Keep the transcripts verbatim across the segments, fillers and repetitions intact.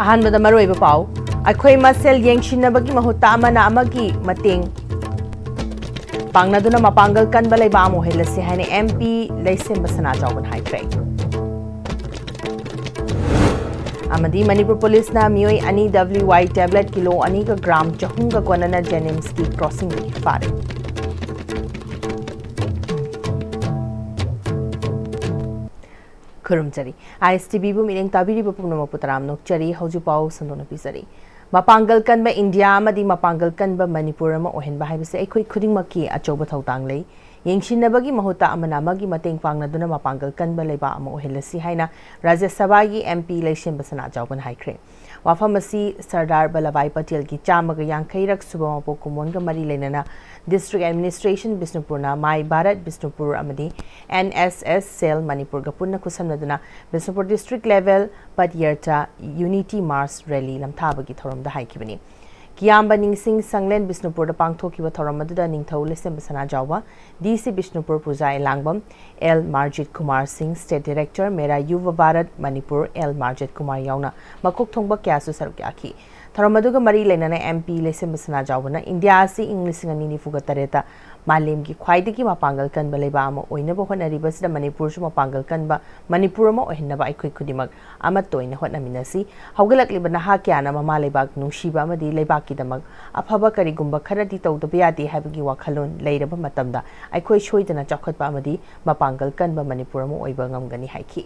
ꯑꯍꯥꯟꯕꯗ ꯃꯔꯨꯑꯣꯏꯕ ꯄꯥꯎ꯫ ꯑꯩꯈꯣꯏ ꯃꯁꯦꯜ ꯌꯦꯡꯁꯤꯟꯅꯕꯒꯤ ꯃꯍꯨꯠꯇ ꯑꯃꯅ ꯑꯃꯒꯤ ꯃꯇꯦꯡ ꯄꯥꯡꯅꯗꯨꯅ ꯃꯄꯥꯡꯒꯜ ꯀꯟꯕ ꯂꯩꯕꯥꯛ ꯑꯃ ꯑꯣꯏꯍꯜꯂꯁꯤ ꯍꯥꯏꯅ M P ꯂꯩꯁꯦꯝꯕ ꯁꯅꯥꯖꯥꯎꯕꯅ ꯍꯥꯏꯈ꯭ꯔꯦ꯫ ꯑꯃꯗꯤ ꯃꯅꯤꯄꯨꯔ ꯄꯨꯂꯤꯁꯅ ꯃꯤꯑꯣꯏ ꯑꯅꯤ W Y tablet ꯀꯤꯂꯣ ꯑꯅꯤꯒ ꯒ꯭ꯔꯥꯝ ꯆꯍꯨꯝꯒ ꯀꯣꯟꯅꯅ JNIMSꯀꯤ crossingꯗꯒꯤ ꯐꯥꯔꯦ꯫ ꯈꯨꯔꯨꯝꯖꯔꯤ꯫ ISTVꯕꯨ ꯃꯤꯠꯌꯦꯡ ꯇꯥꯕꯤꯔꯤꯕ ꯄꯨꯝꯅꯃꯛꯄꯨ ꯇꯔꯥꯝꯅ ꯑꯣꯛꯆꯔꯤ꯫ ꯍꯧꯖꯤꯛ ꯄꯥꯎ ꯁꯟꯗꯣꯛꯅ ꯄꯤꯖꯔꯤ꯫ ꯃꯄꯥꯡꯒꯜ ꯀꯟꯕ ꯏꯟꯗꯤꯌꯥ ꯑꯃꯗꯤ ꯃꯄꯥꯡꯒꯜ ꯀꯟꯕ ꯃꯅꯤꯄꯨꯔ ꯑꯃ ꯑꯣꯏꯍꯟꯕ ꯍꯥꯏꯕꯁꯤ ꯑꯩꯈꯣꯏ ꯈꯨꯗꯤꯡꯃꯛꯀꯤ ꯑꯆꯧꯕ ꯊꯧꯗꯥꯡ ꯂꯩ꯫ ꯌꯦꯡꯁꯤꯟꯅꯕꯒꯤ ꯃꯍꯨꯠꯇ ꯑꯃꯅ ꯑꯃꯒꯤ ꯃꯇꯦꯡ ꯄꯥꯡꯅꯗꯨꯅ ꯃꯄꯥꯡꯒꯜ ꯀꯟꯕ ꯂꯩꯕꯥꯛ ꯑꯃ ꯑꯣꯏꯍꯜꯂꯁꯤ ꯍꯥꯏꯅ ꯔꯥꯖ꯭ꯌ ꯁꯚꯥꯒꯤ M P ꯂꯩꯁꯦꯝꯕ ꯁꯅꯥꯖꯥꯎꯕꯅ ꯍꯥꯏꯈ꯭ꯔꯦ꯫ ꯋꯥꯐꯝ ꯑꯁꯤ ꯁꯔꯗꯥꯔ ꯚꯜꯂꯚꯚꯥꯏ ꯄꯇꯦꯜꯒꯤ ꯆꯥꯝꯃꯒ ꯌꯥꯡꯈꯩꯔꯛ ꯁꯨꯕ ꯃꯄꯣꯛ ꯀꯨꯝꯑꯣꯟꯒ ꯃꯔꯤ ꯂꯩꯅꯅ District Administration ꯕꯤꯁꯅꯨꯄꯨꯔꯅ My Bharat Bishnupur ꯑꯃꯗꯤ N S S Cell ꯃꯅꯤꯄꯨꯔꯒ ꯄꯨꯟꯅ ꯈꯨꯠꯁꯝꯅꯗꯨꯅ Bishnupur District Level Padyartha Unity March Rally ꯂꯝꯊꯥꯕꯒꯤ ꯊꯧꯔꯝꯗ ꯍꯥꯏꯈꯤꯕꯅꯤ꯫ ꯀꯤꯌꯥꯝꯕ ꯅꯤꯡꯁꯤꯡ ꯁꯪꯂꯦꯟ ꯕꯤꯁꯅꯨꯄꯨꯔꯗ ꯄꯥꯡꯊꯣꯛꯈꯤꯕ ꯊꯧꯔꯝ ꯑꯗꯨꯗ ꯅꯤꯡꯊꯧ ꯂꯩꯁꯦꯝꯕ ꯁꯅꯥꯖꯥꯎꯕ, D C ꯕꯤꯁꯅꯨꯄꯨꯔ ꯄꯨꯖꯥ ꯑꯦꯂꯥꯡꯕꯝ, L ꯃꯥꯔꯖꯤꯠ ꯀꯨꯃꯥꯔ ꯁꯤꯡ, State Director ꯃꯦꯔꯥ ꯌꯨꯚ ꯚꯥꯔꯠ ꯃꯅꯤꯄꯨꯔ, L ꯃꯥꯔꯖꯤꯠ ꯀꯨꯃꯥꯔ ꯌꯥꯎꯅ ꯃꯀꯣꯛ ꯊꯣꯡꯕ ꯀꯌꯥꯁꯨ ꯁꯔꯨꯛ ꯌꯥꯈꯤ꯫ ꯊꯧꯔꯝ ꯑꯗꯨꯒ ꯃꯔꯤ ꯂꯩꯅꯅ M P ꯂꯩꯁꯦꯝꯕ ꯁꯅꯥꯖꯥꯎꯕꯅ ꯏꯟꯗꯤꯌꯥ ꯑꯁꯤ ꯏꯪ ꯂꯤꯁꯤꯡ ꯑꯅꯤ ꯅꯤꯐꯨꯒ ꯇꯔꯦꯠꯇ ꯃꯥꯂꯦꯝꯒꯤ ꯈ꯭ꯋꯥꯏꯗꯒꯤ ꯃꯄꯥꯡꯒꯜ ꯀꯟꯕ ꯂꯩꯕꯥꯛ ꯑꯃ ꯑꯣꯏꯅꯕ ꯍꯣꯠꯅꯔꯤꯕꯁꯤꯗ ꯃꯅꯤꯄꯨꯔꯁꯨ ꯃꯄꯥꯡꯒꯜ ꯀꯟꯕ ꯃꯅꯤꯄꯨꯔ ꯑꯃ ꯑꯣꯏꯍꯟꯅꯕ ꯑꯩꯈꯣꯏ ꯈꯨꯗꯤꯡꯃꯛ ꯑꯃꯠꯇ ꯑꯣꯏꯅ ꯍꯣꯠꯅꯃꯤꯟꯅꯁꯤ꯫ ꯍꯧꯒꯠꯂꯛꯂꯤꯕ ꯅꯍꯥ ꯀꯌꯥꯅ ꯃꯃꯥ ꯂꯩꯕꯥꯛ ꯅꯨꯡꯁꯤꯕ ꯑꯃꯗꯤ ꯂꯩꯕꯥꯛꯀꯤꯗꯃꯛ ꯑꯐꯕ ꯀꯔꯤꯒꯨꯝꯕ ꯈꯔꯗꯤ ꯇꯧꯗꯕ ꯌꯥꯗꯦ ꯍꯥꯏꯕꯒꯤ ꯋꯥꯈꯜꯂꯣꯟ ꯂꯩꯔꯕ ꯃꯇꯝꯗ ꯑꯩꯈꯣꯏ ꯁꯣꯏꯗꯅ ꯆꯥꯎꯈꯠꯄ ꯑꯃꯗꯤ ꯃꯄꯥꯡꯒꯜ ꯀꯟꯕ ꯃꯅꯤꯄꯨꯔ ꯑꯃ ꯑꯣꯏꯕ ꯉꯝꯒꯅꯤ ꯍꯥꯏꯈꯤ꯫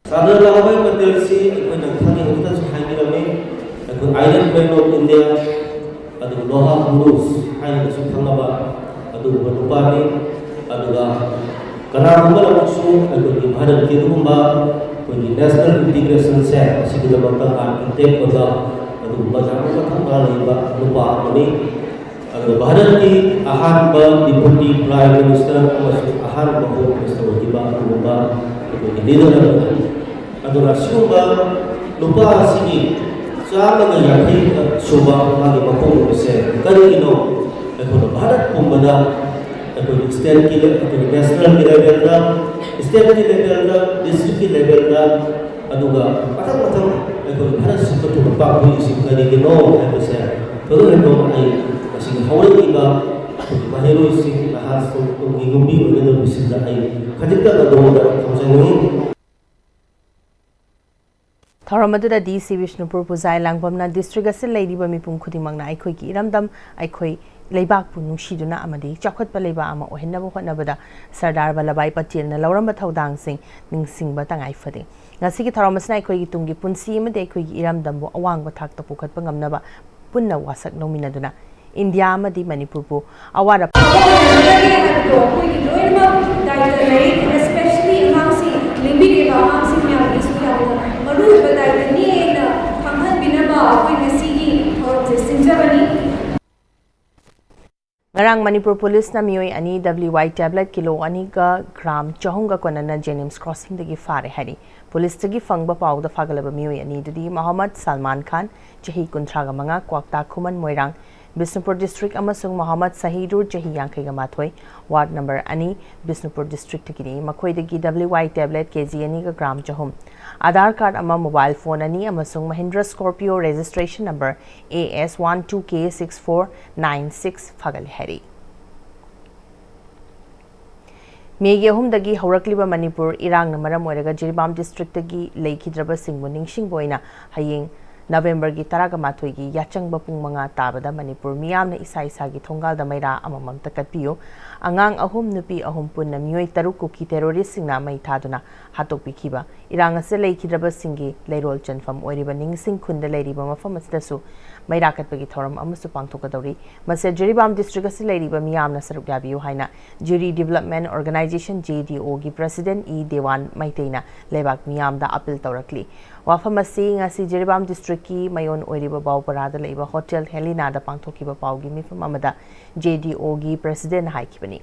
ꯁꯔꯗꯥꯔ ꯚꯜꯂꯚꯚꯥꯏ ꯄꯇꯦꯜꯁꯤ ꯑꯩꯈꯣꯏꯅ ꯈꯪꯉꯤ, ꯍꯧꯖꯤꯛꯇꯁꯨ ꯍꯥꯏꯕꯤꯔꯝꯃꯤ꯫ ꯑꯩꯈꯣꯏ Iron Man of India, ꯑꯗꯨꯒ ꯂꯣꯍꯥ ꯄꯨꯔꯨꯁ ꯍꯥꯏꯅꯁꯨ ꯈꯪꯅꯕ ꯑꯗꯨꯒꯨꯝꯕ ꯅꯨꯄꯥꯅꯤ꯫ ꯑꯗꯨꯒ ꯀꯅꯥꯒꯨꯝꯕꯅ ꯑꯃꯨꯛꯁꯨ ꯑꯩꯈꯣꯏꯒꯤ ꯚꯥꯔꯠꯀꯤ ꯑꯗꯨꯒꯨꯝꯕ ꯑꯩꯈꯣꯏꯒꯤ national integrationꯁꯦ ꯑꯁꯤꯒꯤꯗꯃꯛꯇ architect ꯑꯣꯏꯕ ꯑꯗꯨꯒꯨꯝꯕ ꯌꯥꯝꯅ ꯃꯊꯧꯅꯥ ꯂꯩꯕ ꯅꯨꯄꯥ ꯑꯃꯅꯤ꯫ ꯑꯗꯨꯒ ꯚꯥꯔꯠꯀꯤ ꯑꯍꯥꯟꯕ Deputy Prime Minister ꯑꯃꯁꯨꯡ ꯑꯍꯥꯟꯕ Home Minister ꯑꯣꯏꯈꯤꯕ ꯑꯗꯨꯒꯨꯝꯕ ꯑꯩꯈꯣꯏꯒꯤ leader ꯑꯃꯅꯤ꯫ ꯑꯗꯨꯅ ꯑꯁꯤꯒꯨꯝꯕ ꯅꯨꯄꯥ ꯑꯁꯤꯒꯤ ꯆꯥꯝꯃꯒ ꯌꯥꯡꯈꯩ ꯁꯨꯕ ꯃꯥꯒꯤ ꯃꯄꯨꯡ ꯑꯣꯏꯕꯁꯦ ꯀꯔꯤꯒꯤꯅꯣ? ꯑꯩꯈꯣꯏꯅ ꯚꯥꯔꯠ ꯄꯨꯝꯕꯗ ꯑꯩꯈꯣꯏꯒꯤ ꯁ꯭ꯇꯦꯠꯀꯤ ꯂꯦ-, ꯑꯩꯈꯣꯏꯒꯤ ꯅꯦꯁꯅꯦꯜꯒꯤ ꯂꯦꯚꯦꯜꯗ, ꯁ꯭ꯇꯦꯠꯀꯤ ꯂꯦꯚꯦꯜꯗ, ꯗꯤꯁꯇ꯭ꯔꯤꯛꯀꯤ ꯂꯦꯚꯦꯜꯗ, ꯑꯗꯨꯒ ꯃꯊꯪ ꯃꯊꯪ ꯑꯩꯈꯣꯏ ꯚꯥꯔꯠ ꯁꯤꯟꯕ ꯊꯨꯡꯅ ꯄꯥꯡꯊꯣꯛꯏꯁꯤ ꯀꯔꯤꯒꯤꯅꯣ ꯍꯥꯏꯕꯁꯦ ꯊꯣꯏꯗꯣꯛ ꯍꯦꯟꯗꯣꯛꯅ ꯑꯩ ꯉꯁꯤꯒꯤ ꯍꯧꯔꯛꯂꯤꯕ ꯑꯩꯈꯣꯏꯒꯤ ꯃꯍꯩꯔꯣꯏꯁꯤꯡ, ꯅꯍꯥꯁꯤꯡ, ꯇꯨꯡꯒꯤ ꯌꯨꯝꯕꯤ ꯑꯣꯏꯒꯗꯧꯔꯤꯕꯁꯤꯡꯗ ꯑꯩ ꯈꯖꯤꯛꯇꯪ ꯑꯗꯣꯝꯗ ꯊꯝꯖꯅꯤꯡꯏ꯫ ꯊꯧꯔꯝ ꯑꯗꯨꯗ ꯗꯤ ꯁꯤ ꯕꯤꯁꯅꯨꯄꯨꯔ ꯄꯨꯖꯥꯏ ꯂꯥꯡꯕꯝꯅ ꯗꯤꯁꯇ꯭ꯔꯤꯛ ꯑꯁꯤꯗ ꯂꯩꯔꯤꯕ ꯃꯤꯄꯨꯝ ꯈꯨꯗꯤꯡꯃꯛꯅ ꯑꯩꯈꯣꯏꯒꯤ ꯏꯔꯝꯗꯝ, ꯑꯩꯈꯣꯏ ꯂꯩꯕꯥꯛꯄꯨ ꯅꯨꯡꯁꯤꯗꯨꯅ ꯑꯃꯗꯤ ꯆꯥꯎꯈꯠꯄ ꯂꯩꯕꯥꯛ ꯑꯃ ꯑꯣꯏꯍꯟꯅꯕ ꯍꯣꯠꯅꯕꯗ ꯁꯔꯗꯥꯔ ꯚꯜꯂꯚꯚꯥꯏ ꯄꯇꯦꯜꯅ ꯂꯧꯔꯝꯕ ꯊꯧꯗꯥꯡꯁꯤꯡ ꯅꯤꯡꯁꯤꯡꯕ ꯇꯉꯥꯏ ꯐꯗꯦ꯫ ꯉꯁꯤꯒꯤ ꯊꯧꯔꯝ ꯑꯁꯤꯅ ꯑꯩꯈꯣꯏꯒꯤ ꯇꯨꯡꯒꯤ ꯄꯨꯟꯁꯤ ꯑꯃꯗꯤ ꯑꯩꯈꯣꯏꯒꯤ ꯏꯔꯝꯗꯝꯕꯨ ꯑꯋꯥꯡꯕ ꯊꯥꯛꯇ ꯄꯨꯈꯠꯄ ꯉꯝꯅꯕ ꯄꯨꯟꯅ ꯋꯥꯁꯛ ꯂꯧꯃꯤꯟꯅꯗꯨꯅ ꯏꯟꯗꯤꯌꯥ ꯑꯃꯗꯤ ꯃꯅꯤꯄꯨꯔꯕꯨ ꯑꯋꯥꯠ ꯑꯄꯥ ꯑꯩꯈꯣꯏꯒꯤ ꯂꯣꯏꯅꯃꯛ ꯗꯥꯏꯇ ꯂꯩ꯫ Especially ꯑꯉꯥꯡꯁꯤꯡ, ꯂꯦꯡꯕꯤꯔꯤꯕ ꯑꯉꯥꯡꯁꯤꯡ ꯃꯌꯥꯝꯒꯤꯁꯨ ꯌꯥꯝꯅ ꯃꯔꯨꯑꯣꯏꯕ ꯗꯥꯏꯇꯅꯤ ꯍꯥꯏꯅ ꯈꯪꯍꯟꯕꯤꯅꯕ ꯑꯩꯈꯣꯏ ꯉꯁꯤꯒꯤ ꯊꯧꯔꯝꯁꯦ ꯁꯤꯟꯖꯕꯅꯤ꯫ ꯉꯔꯥꯡ ꯃꯅꯤꯄꯨꯔ ꯄꯨꯂꯤꯁꯅ ꯃꯤꯑꯣꯏ ꯑꯅꯤ ꯗꯕ꯭ꯂꯤꯎ ꯋꯥꯏ ꯇꯦꯕ꯭ꯂꯦꯠ ꯀꯤꯂꯣ ꯑꯅꯤꯒ ꯒ꯭ꯔꯥꯝ ꯆꯍꯨꯝꯒ ꯀꯣꯟꯅꯅ ꯖꯦꯅꯤꯝꯁ ꯀ꯭ꯔꯣꯁꯤꯡꯗꯒꯤ ꯐꯥꯔꯦ ꯍꯥꯏꯔꯤ꯫ ꯄꯨꯂꯤꯁꯇꯒꯤ ꯐꯪꯕ ꯄꯥꯎꯗ ꯐꯥꯒꯠꯂꯕ ꯃꯤꯑꯣꯏ ꯑꯅꯤꯗꯨꯗꯤ ꯃꯣꯍꯝꯃꯗ ꯁꯜꯃꯥꯟ ꯈꯥꯟ, ꯆꯍꯤ ꯀꯨꯟꯊ꯭ꯔꯥꯒ ꯃꯉꯥ, ꯀ꯭ꯋꯥꯛꯇꯥ ꯈꯨꯃꯟ ꯃꯣꯏꯔꯥꯡ, ꯕꯤꯁꯅꯨꯄꯨꯔ ꯗꯤꯁꯇ꯭ꯔꯤꯛ, ꯑꯃꯁꯨꯡ ꯃꯣꯍꯝꯃꯗ ꯁꯍꯤꯗꯨꯔ, ꯆꯍꯤ ꯌꯥꯡꯈꯩꯒ ꯃꯥꯊꯣꯏ, ꯋꯥꯔꯗ ꯅꯝꯕꯔ ꯑꯅꯤ, ꯕꯤꯁꯅꯨꯄꯨꯔ ꯗꯤꯁꯇ꯭ꯔꯤꯛꯇꯒꯤꯅꯤ꯫ ꯃꯈꯣꯏꯗꯒꯤ W Y tablet K G ꯑꯅꯤꯒ ꯒ꯭ꯔꯥꯝ ꯆꯍꯨꯝ, ꯑꯥꯙꯥꯔ ꯀꯥꯔꯗ ꯑꯃ, ꯃꯣꯕꯥꯏꯜ ꯐꯣꯟ ꯑꯅꯤ ꯑꯃꯁꯨꯡ Mahindra Scorpio registration number A S one two K six four nine six ꯐꯥꯒꯠꯂꯦ ꯍꯥꯏꯔꯤ꯫ ꯃꯦꯒꯤ ꯑꯍꯨꯝꯗꯒꯤ ꯍꯧꯔꯛꯂꯤꯕ ꯃꯅꯤꯄꯨꯔ ꯏꯔꯥꯡꯅ ꯃꯔꯝ ꯑꯣꯏꯔꯒ ꯖꯤꯔꯤꯕꯥꯝ ꯗꯤꯁꯇ꯭ꯔꯤꯛꯇꯒꯤ ꯂꯩꯈꯤꯗ꯭ꯔꯕꯁꯤꯡꯕꯨ ꯅꯤꯡꯁꯤꯡꯕ ꯑꯣꯏꯅ ꯍꯌꯦꯡ ꯅꯕꯦꯝꯕꯔꯒꯤ ꯇꯔꯥꯒ ꯃꯥꯊꯣꯏꯒꯤ ꯌꯥꯆꯪꯕ ꯄꯨꯡ ꯃꯉꯥ ꯇꯥꯕꯗ ꯃꯅꯤꯄꯨꯔ ꯃꯤꯌꯥꯝꯅ ꯏꯁꯥ ꯏꯁꯥꯒꯤ ꯊꯣꯡꯒꯥꯜꯗ ꯃꯩꯔꯥ ꯑꯃꯃꯝ ꯇꯀꯠꯄꯤꯌꯨ꯫ ꯑꯉꯥꯡ ꯑꯍꯨꯝ, ꯅꯨꯄꯤ ꯑꯍꯨꯝ ꯄꯨꯟꯅ ꯃꯤꯑꯣꯏ ꯇꯔꯨꯛ ꯀꯨꯀꯤ ꯇꯦꯔꯣꯔꯤꯁ꯭ꯠꯁꯤꯡꯅ ꯃꯩ ꯊꯥꯗꯨꯅ ꯍꯥꯠꯇꯣꯛꯄꯤꯈꯤꯕ ꯏꯔꯥꯡ ꯑꯁꯤꯗ ꯂꯩꯈꯤꯗ꯭ꯔꯕꯁꯤꯡꯒꯤ ꯂꯩꯔꯣꯜ ꯆꯟꯐꯝ ꯑꯣꯏꯔꯤꯕ ꯅꯤꯡꯁꯤꯡ ꯈꯨꯟꯗ ꯂꯩꯔꯤꯕ ꯃꯐꯝ ꯑꯁꯤꯗꯁꯨ ꯃꯩꯔꯥ ꯀꯠꯄꯒꯤ ꯊꯧꯔꯝ ꯑꯃꯁꯨ ꯄꯥꯡꯊꯣꯛꯀꯗꯧꯔꯤ꯫ ꯃꯁꯤꯗ ꯖꯤꯔꯤꯕꯥꯝ ꯗꯤꯁꯇ꯭ꯔꯤꯛ ꯑꯁꯤ ꯂꯩꯔꯤꯕ ꯃꯤꯌꯥꯝꯅ ꯁꯔꯨꯛ ꯌꯥꯕꯤꯌꯨ ꯍꯥꯏꯅ ꯖꯤꯔꯤ ꯗꯤꯕꯦꯂꯞꯃꯦꯟ ꯑꯣꯔꯒꯅꯥꯏꯖꯦꯁꯟ, ꯖꯦ ꯗꯤ ꯑꯣꯒꯤ ꯄ꯭ꯔꯁꯤꯗꯦꯟꯠ ꯏ ꯗꯦꯋꯥꯟ ꯃꯩꯇꯩꯅ ꯂꯩꯕꯥꯛ ꯃꯤꯌꯥꯝꯗ ꯑꯥꯄꯤꯜ ꯇꯧꯔꯛꯂꯤ꯫ ꯋꯥꯐꯝ ꯑꯁꯤ ꯉꯁꯤ ꯖꯤꯔꯤꯕꯥꯝ ꯗꯤꯁꯇ꯭ꯔꯤꯛꯀꯤ ꯃꯌꯣꯟ ꯑꯣꯏꯔꯤꯕ ꯕꯥꯎꯄꯔꯥꯗ ꯂꯩꯕ ꯍꯣꯇꯦꯜ ꯍꯦꯂꯤꯅꯥꯗ ꯄꯥꯡꯊꯣꯛꯈꯤꯕ ꯄꯥꯎꯒꯤ ꯃꯤꯐꯝ ꯑꯃꯗ ꯖꯦ ꯗꯤ ꯑꯣꯒꯤ ꯄ꯭ꯔꯦꯁꯤꯗꯦꯟꯠꯅ ꯍꯥꯏꯈꯤꯕꯅꯤ꯫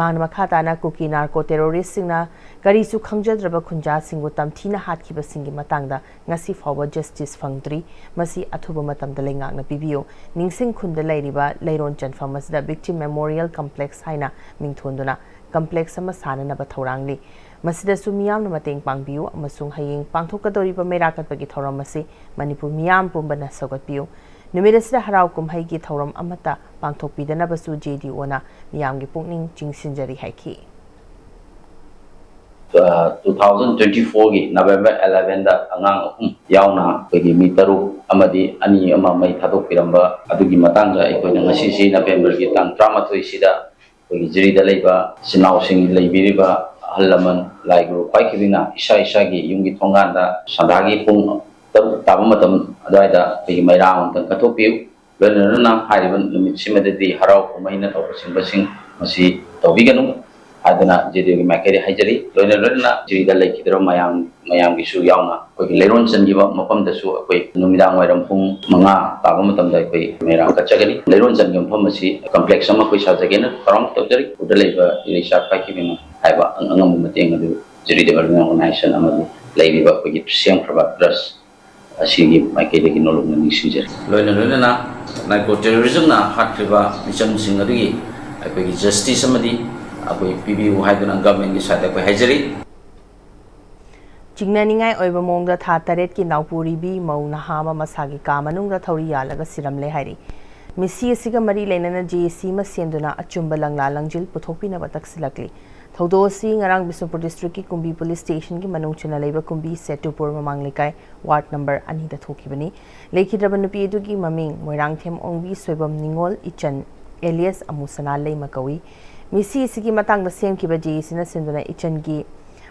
ꯃꯍꯥꯛꯅ ꯃꯈꯥ ꯇꯥꯅ ꯀꯨꯀꯤ ꯅꯥꯔꯀꯣ ꯇꯦꯔꯣꯔꯤꯁꯁꯤꯡꯅ ꯀꯔꯤꯁꯨ ꯈꯪꯖꯗ꯭ꯔꯕ ꯈꯨꯟꯖꯥꯁꯤꯡꯕꯨ ꯇꯝꯊꯤꯅ ꯍꯥꯠꯈꯤꯕꯁꯤꯡꯒꯤ ꯃꯇꯥꯡꯗ ꯉꯁꯤ ꯐꯥꯎꯕ ꯖꯁꯇꯤꯁ ꯐꯪꯗ꯭ꯔꯤ꯫ ꯃꯁꯤ ꯑꯊꯨꯕ ꯃꯇꯝꯗ ꯂꯩꯉꯥꯛꯅ ꯄꯤꯕꯤꯌꯨ꯫ ꯅꯤꯡꯁꯤꯡ ꯈꯨꯟꯗ ꯂꯩꯔꯤꯕ ꯂꯩꯔꯣꯟ ꯆꯟꯐꯝ ꯑꯁꯤꯗ ꯚꯤꯛꯇꯤꯝ ꯃꯦꯃꯣꯔꯤꯌꯦꯜ ꯀꯝꯄ꯭ꯂꯦꯛꯁ ꯍꯥꯏꯅ ꯃꯤꯡꯊꯣꯟꯗꯨꯅ ꯀꯝꯄ꯭ꯂꯦꯛꯁ ꯑꯃ ꯁꯥꯅꯅꯕ ꯊꯧꯔꯥꯡꯂꯤ꯫ ꯃꯁꯤꯗꯁꯨ ꯃꯤꯌꯥꯝꯅ ꯃꯇꯦꯡ ꯄꯥꯡꯕꯤꯌꯨ ꯑꯃꯁꯨꯡ ꯍꯌꯦꯡ ꯄꯥꯡꯊꯣꯛꯀꯗꯧꯔꯤꯕ ꯃꯩꯔꯥ ꯀꯠꯄꯒꯤ ꯊꯧꯔꯝ ꯑꯁꯤ ꯃꯅꯤꯄꯨꯔ ꯃꯤꯌꯥꯝ ꯄꯨꯝꯕꯅ ꯁꯧꯒꯠꯄꯤꯌꯨ꯫ ꯅꯨꯃꯤꯠ ꯑꯁꯤꯗ ꯍꯔꯥꯎ ꯀꯨꯝꯍꯩꯒꯤ ꯊꯧꯔꯝ ꯑꯃꯠꯇ ꯄꯥꯡꯊꯣꯛꯄꯤꯗꯅꯕꯁꯨ ꯖꯦ ꯗꯤ ꯑꯣꯅ ꯃꯤꯌꯥꯝꯒꯤ ꯄꯨꯛꯅꯤꯡ ꯆꯤꯡꯁꯤꯟꯖꯔꯤ ꯍꯥꯏꯈꯤ꯫ ꯇꯨ ꯊꯥꯎꯖꯟ ꯇ꯭ꯋꯦꯟꯇꯤ ꯐꯣꯔꯒꯤ ꯅꯕꯦꯝꯕꯔ ꯑꯦꯂꯦꯚꯦꯟꯗ ꯑꯉꯥꯡ ꯑꯍꯨꯝ ꯌꯥꯎꯅ ꯑꯩꯈꯣꯏꯒꯤ ꯃꯤ ꯇꯔꯨꯛ ꯑꯃꯗꯤ ꯑꯅꯤ ꯑꯃ ꯃꯩ ꯊꯥꯗꯣꯛꯄꯤꯔꯝꯕ ꯑꯗꯨꯒꯤ ꯃꯇꯥꯡꯗ ꯑꯩꯈꯣꯏꯅ ꯉꯁꯤꯁꯤ ꯅꯕꯦꯝꯕꯔꯒꯤ ꯇꯥꯡ ꯇꯔꯥꯃꯥꯊꯣꯏꯁꯤꯗ ꯑꯩꯈꯣꯏꯒꯤ ꯖꯤꯔꯤꯗ ꯂꯩꯕ ꯏꯆꯤꯟ ꯏꯅꯥꯎꯁꯤꯡ, ꯂꯩꯕꯤꯔꯤꯕ ꯑꯍꯜ ꯂꯃꯟ, ꯂꯥꯏ ꯒꯨꯔꯨ ꯈ꯭ꯋꯥꯏ ꯈꯤꯕꯤꯅ ꯏꯁꯥ ꯏꯁꯥꯒꯤ ꯌꯨꯝꯒꯤ ꯊꯣꯡꯒꯥꯟꯗ ꯁꯟꯗꯥꯒꯤ ꯄꯨꯡ ꯇꯔꯨꯛ ꯇꯥꯕ ꯃꯇꯝ ꯑꯗꯨꯋꯥꯏꯗ ꯑꯩꯈꯣꯏꯒꯤ ꯃꯩꯔꯥ ꯑꯃꯇꯪ ꯀꯠꯊꯣꯛꯄꯤꯌꯨ꯫ ꯂꯣꯏꯅ ꯂꯣꯏꯅꯅ ꯍꯥꯏꯔꯤꯕ ꯅꯨꯃꯤꯠꯁꯤꯃꯗꯗꯤ ꯍꯔꯥꯎ ꯀꯨꯝꯍꯩꯅ ꯇꯧꯕꯁꯤꯡꯕꯁꯤꯡ ꯃꯁꯤ ꯇꯧꯕꯤꯒꯅꯨ ꯍꯥꯏꯗꯅ ꯖꯦ ꯗꯤ ꯑꯣꯒꯤ ꯃꯥꯏꯀꯩꯗꯒꯤ ꯍꯥꯏꯖꯔꯤ꯫ ꯂꯣꯏꯅ ꯂꯣꯏꯅꯅ ꯖꯤꯔꯤꯗ ꯂꯩꯈꯤꯗꯧꯔꯤꯕ ꯃꯌꯥꯝ, ꯃꯌꯥꯝꯒꯤꯁꯨ ꯌꯥꯎꯅ ꯑꯩꯈꯣꯏꯒꯤ ꯂꯩꯔꯣꯟ ꯆꯟꯈꯤꯕ ꯃꯐꯝꯗꯁꯨ ꯑꯩꯈꯣꯏ ꯅꯨꯃꯤꯗꯥꯡ ꯋꯥꯏꯔꯝ ꯄꯨꯡ ꯃꯉꯥ ꯇꯥꯕ ꯃꯇꯝꯗ ꯑꯩꯈꯣꯏ ꯃꯩꯔꯥ ꯀꯠꯆꯒꯅꯤ꯫ ꯂꯩꯔꯣꯟ ꯆꯟꯈꯤꯕ ꯃꯐꯝ ꯑꯁꯤ ꯀꯝꯄ꯭ꯂꯦꯛꯁ ꯑꯃ ꯑꯩꯈꯣꯏ ꯁꯥꯖꯒꯦꯅ ꯊꯧꯔꯥꯡ ꯇꯧꯖꯔꯤ꯫ ꯎꯗ ꯂꯩꯕ ꯏꯔꯩꯆꯥ ꯈ꯭ꯋꯥꯏꯈꯤꯕꯤꯅ ꯍꯥꯏꯕ ꯑꯉꯝꯕ ꯃꯇꯦꯡ ꯑꯗꯨ ꯖꯤꯔꯤ ꯗꯦꯕꯂꯞꯃꯦꯟ ꯑꯣꯔꯒꯅꯥꯏꯖꯦꯁꯟ ꯑꯃꯗꯤ ꯂꯩꯔꯤꯕ ꯑꯩꯈꯣꯏꯒꯤ ꯁꯦꯝꯈ꯭ꯔꯕ ꯇ꯭ꯔꯁ ꯑꯁꯤꯒꯤ ꯃꯥꯏꯀꯩꯗꯒꯤ ꯅꯣꯂꯨꯛꯅ ꯅꯤꯡꯁꯤꯡꯖꯔꯤ꯫ ꯂꯣꯏꯅ ꯂꯣꯏꯅꯅ ꯅꯥꯔꯀꯣ ꯇꯦꯔꯣꯔꯤꯖꯝꯅ ꯍꯥꯠꯈ꯭ꯔꯤꯕ ꯃꯤꯆꯝꯁꯤꯡ ꯑꯗꯨꯒꯤ ꯑꯩꯈꯣꯏꯒꯤ ꯖꯁꯇꯤꯁ ꯑꯃꯗꯤ ꯑꯩꯈꯣꯏ ꯄꯤꯕꯤꯌꯨ ꯍꯥꯏꯗꯨꯅ ꯒꯚꯔꯟꯃꯦꯟꯠꯀꯤ ꯁꯥꯏꯠꯇ ꯑꯩꯈꯣꯏ ꯍꯥꯏꯖꯔꯤ꯫ ꯆꯤꯡꯅꯅꯤꯡꯉꯥꯏ ꯑꯣꯏꯕ ꯃꯑꯣꯡꯗ ꯊꯥ ꯇꯔꯦꯠꯀꯤ ꯅꯥꯎꯄꯨꯔꯤꯕꯤ ꯃꯧ ꯅꯍꯥ ꯑꯃ ꯃꯁꯥꯒꯤ ꯀꯥ ꯃꯅꯨꯡꯗ ꯊꯧꯔꯤ ꯌꯥꯜꯂꯒ ꯁꯤꯔꯝꯂꯦ ꯍꯥꯏꯔꯤ꯫ ꯃꯤꯁꯤ ꯑꯁꯤꯒ ꯃꯔꯤ ꯂꯩꯅꯅ ꯖꯦ ꯑꯦ ꯁꯤ ꯑꯃ ꯁꯦꯝꯗꯨꯅ ꯑꯆꯨꯝꯕ ꯂꯪꯂꯥ ꯂꯪꯖꯤꯜ ꯄꯨꯊꯣꯛꯄꯤꯅꯕ ꯇꯛꯁꯤꯜꯂꯛꯂꯤ꯫ ꯊꯧꯗꯣꯛ ꯑꯁꯤ ꯉꯔꯥꯡ ꯕꯤꯁꯅꯨꯄꯨꯔ ꯗꯤꯁꯇ꯭ꯔꯤꯛꯀꯤ ꯀꯨꯝꯕꯤ ꯄꯨꯂꯤꯁ ꯁ꯭ꯇꯦꯁꯟꯒꯤ ꯃꯅꯨꯡ ꯆꯟꯅ ꯂꯩꯕ ꯀꯨꯝꯕꯤ ꯁꯦꯇꯨꯄꯨꯔ ꯃꯃꯥꯡ ꯂꯩꯀꯥꯏ ꯋꯥꯔꯗ ꯅꯝꯕꯔ ꯑꯅꯤꯗ ꯊꯣꯛꯈꯤꯕꯅꯤ꯫ ꯂꯩꯈꯤꯗ꯭ꯔꯕ ꯅꯨꯄꯤ ꯑꯗꯨꯒꯤ ꯃꯃꯤꯡ ꯃꯣꯏꯔꯥꯡꯊꯦꯝ ꯑꯣꯡꯕꯤ ꯁꯣꯏꯕꯝ ꯅꯤꯉꯣꯜ ꯏꯆꯟ ꯑꯦꯂꯤꯌꯁ ꯑꯃꯨꯁꯅꯥ ꯂꯩꯃ ꯀꯧꯏ꯫ ꯃꯤꯁꯤ ꯑꯁꯤꯒꯤ ꯃꯇꯥꯡꯗ ꯁꯦꯝꯈꯤꯕ ꯖꯦ ꯑꯦ ꯁꯤꯅ ꯁꯤꯟꯗꯨꯅ ꯏꯆꯟꯒꯤ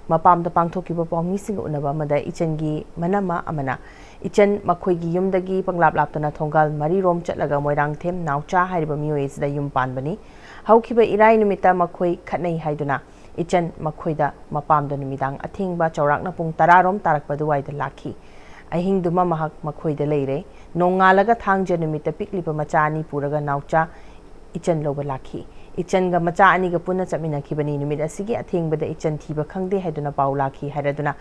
ꯃꯄꯥꯝꯗ ꯄꯥꯡꯊꯣꯛꯈꯤꯕ ꯄꯥꯎꯃꯤꯁꯤꯡꯒ ꯎꯅꯕ ꯑꯃꯗ ꯏꯆꯟꯒꯤ ꯃꯅꯝꯃ ꯑꯃꯅ ꯏꯆꯟ ꯃꯈꯣꯏꯒꯤ ꯌꯨꯝꯗꯒꯤ ꯄꯪꯂꯥꯞ ꯂꯥꯞꯇꯅ ꯊꯣꯡꯒꯥꯜ ꯃꯔꯤꯔꯣꯝ ꯆꯠꯂꯒ ꯃꯣꯏꯔꯥꯡꯊꯦꯝ ꯅꯥꯎꯆꯥ ꯍꯥꯏꯔꯤꯕ ꯃꯤꯑꯣꯏ ꯑꯁꯤꯗ ꯌꯨꯝ ꯄꯥꯟꯕꯅꯤ꯫ ꯍꯧꯈꯤꯕ ꯏꯔꯥꯏ ꯅꯨꯃꯤꯠꯇ ꯃꯈꯣꯏ ꯈꯠꯅꯩ ꯍꯥꯏꯗꯨꯅ ꯏꯆꯟ ꯃꯈꯣꯏꯗ ꯃꯄꯥꯝꯗ ꯅꯨꯃꯤꯗꯥꯡ ꯑꯊꯦꯡꯕ ꯆꯥꯎꯔꯥꯛꯅ ꯄꯨꯡ ꯇꯔꯥꯔꯣꯝ ꯇꯥꯔꯛꯄ ꯑꯗꯨꯋꯥꯏꯗ ꯂꯥꯛꯈꯤ꯫ ꯑꯍꯤꯡꯗꯨꯃ ꯃꯍꯥꯛ ꯃꯈꯣꯏꯗ ꯂꯩꯔꯦ꯫ ꯅꯣꯡꯉꯥꯜꯂꯒ ꯊꯥꯡꯖ ꯅꯨꯃꯤꯠꯇ ꯄꯤꯛꯂꯤꯕ ꯃꯆꯥ ꯑꯅꯤ ꯄꯨꯔꯒ ꯅꯥꯎꯆꯥ ꯏꯆꯟ ꯂꯧꯕ ꯂꯥꯛꯈꯤ꯫ ꯏꯆꯟꯒ ꯃꯆꯥ ꯑꯅꯤꯒ ꯄꯨꯟꯅ ꯆꯠꯃꯤꯟꯅꯈꯤꯕꯅꯤ꯫ ꯅꯨꯃꯤꯠ ꯑꯁꯤꯒꯤ ꯑꯊꯦꯡꯕꯗ ꯏꯆꯟ ꯊꯤꯕ ꯈꯪꯗꯦ ꯍꯥꯏꯗꯨꯅ ꯄꯥꯎ ꯂꯥꯛꯈꯤ ꯍꯥꯏꯔꯗꯨꯅ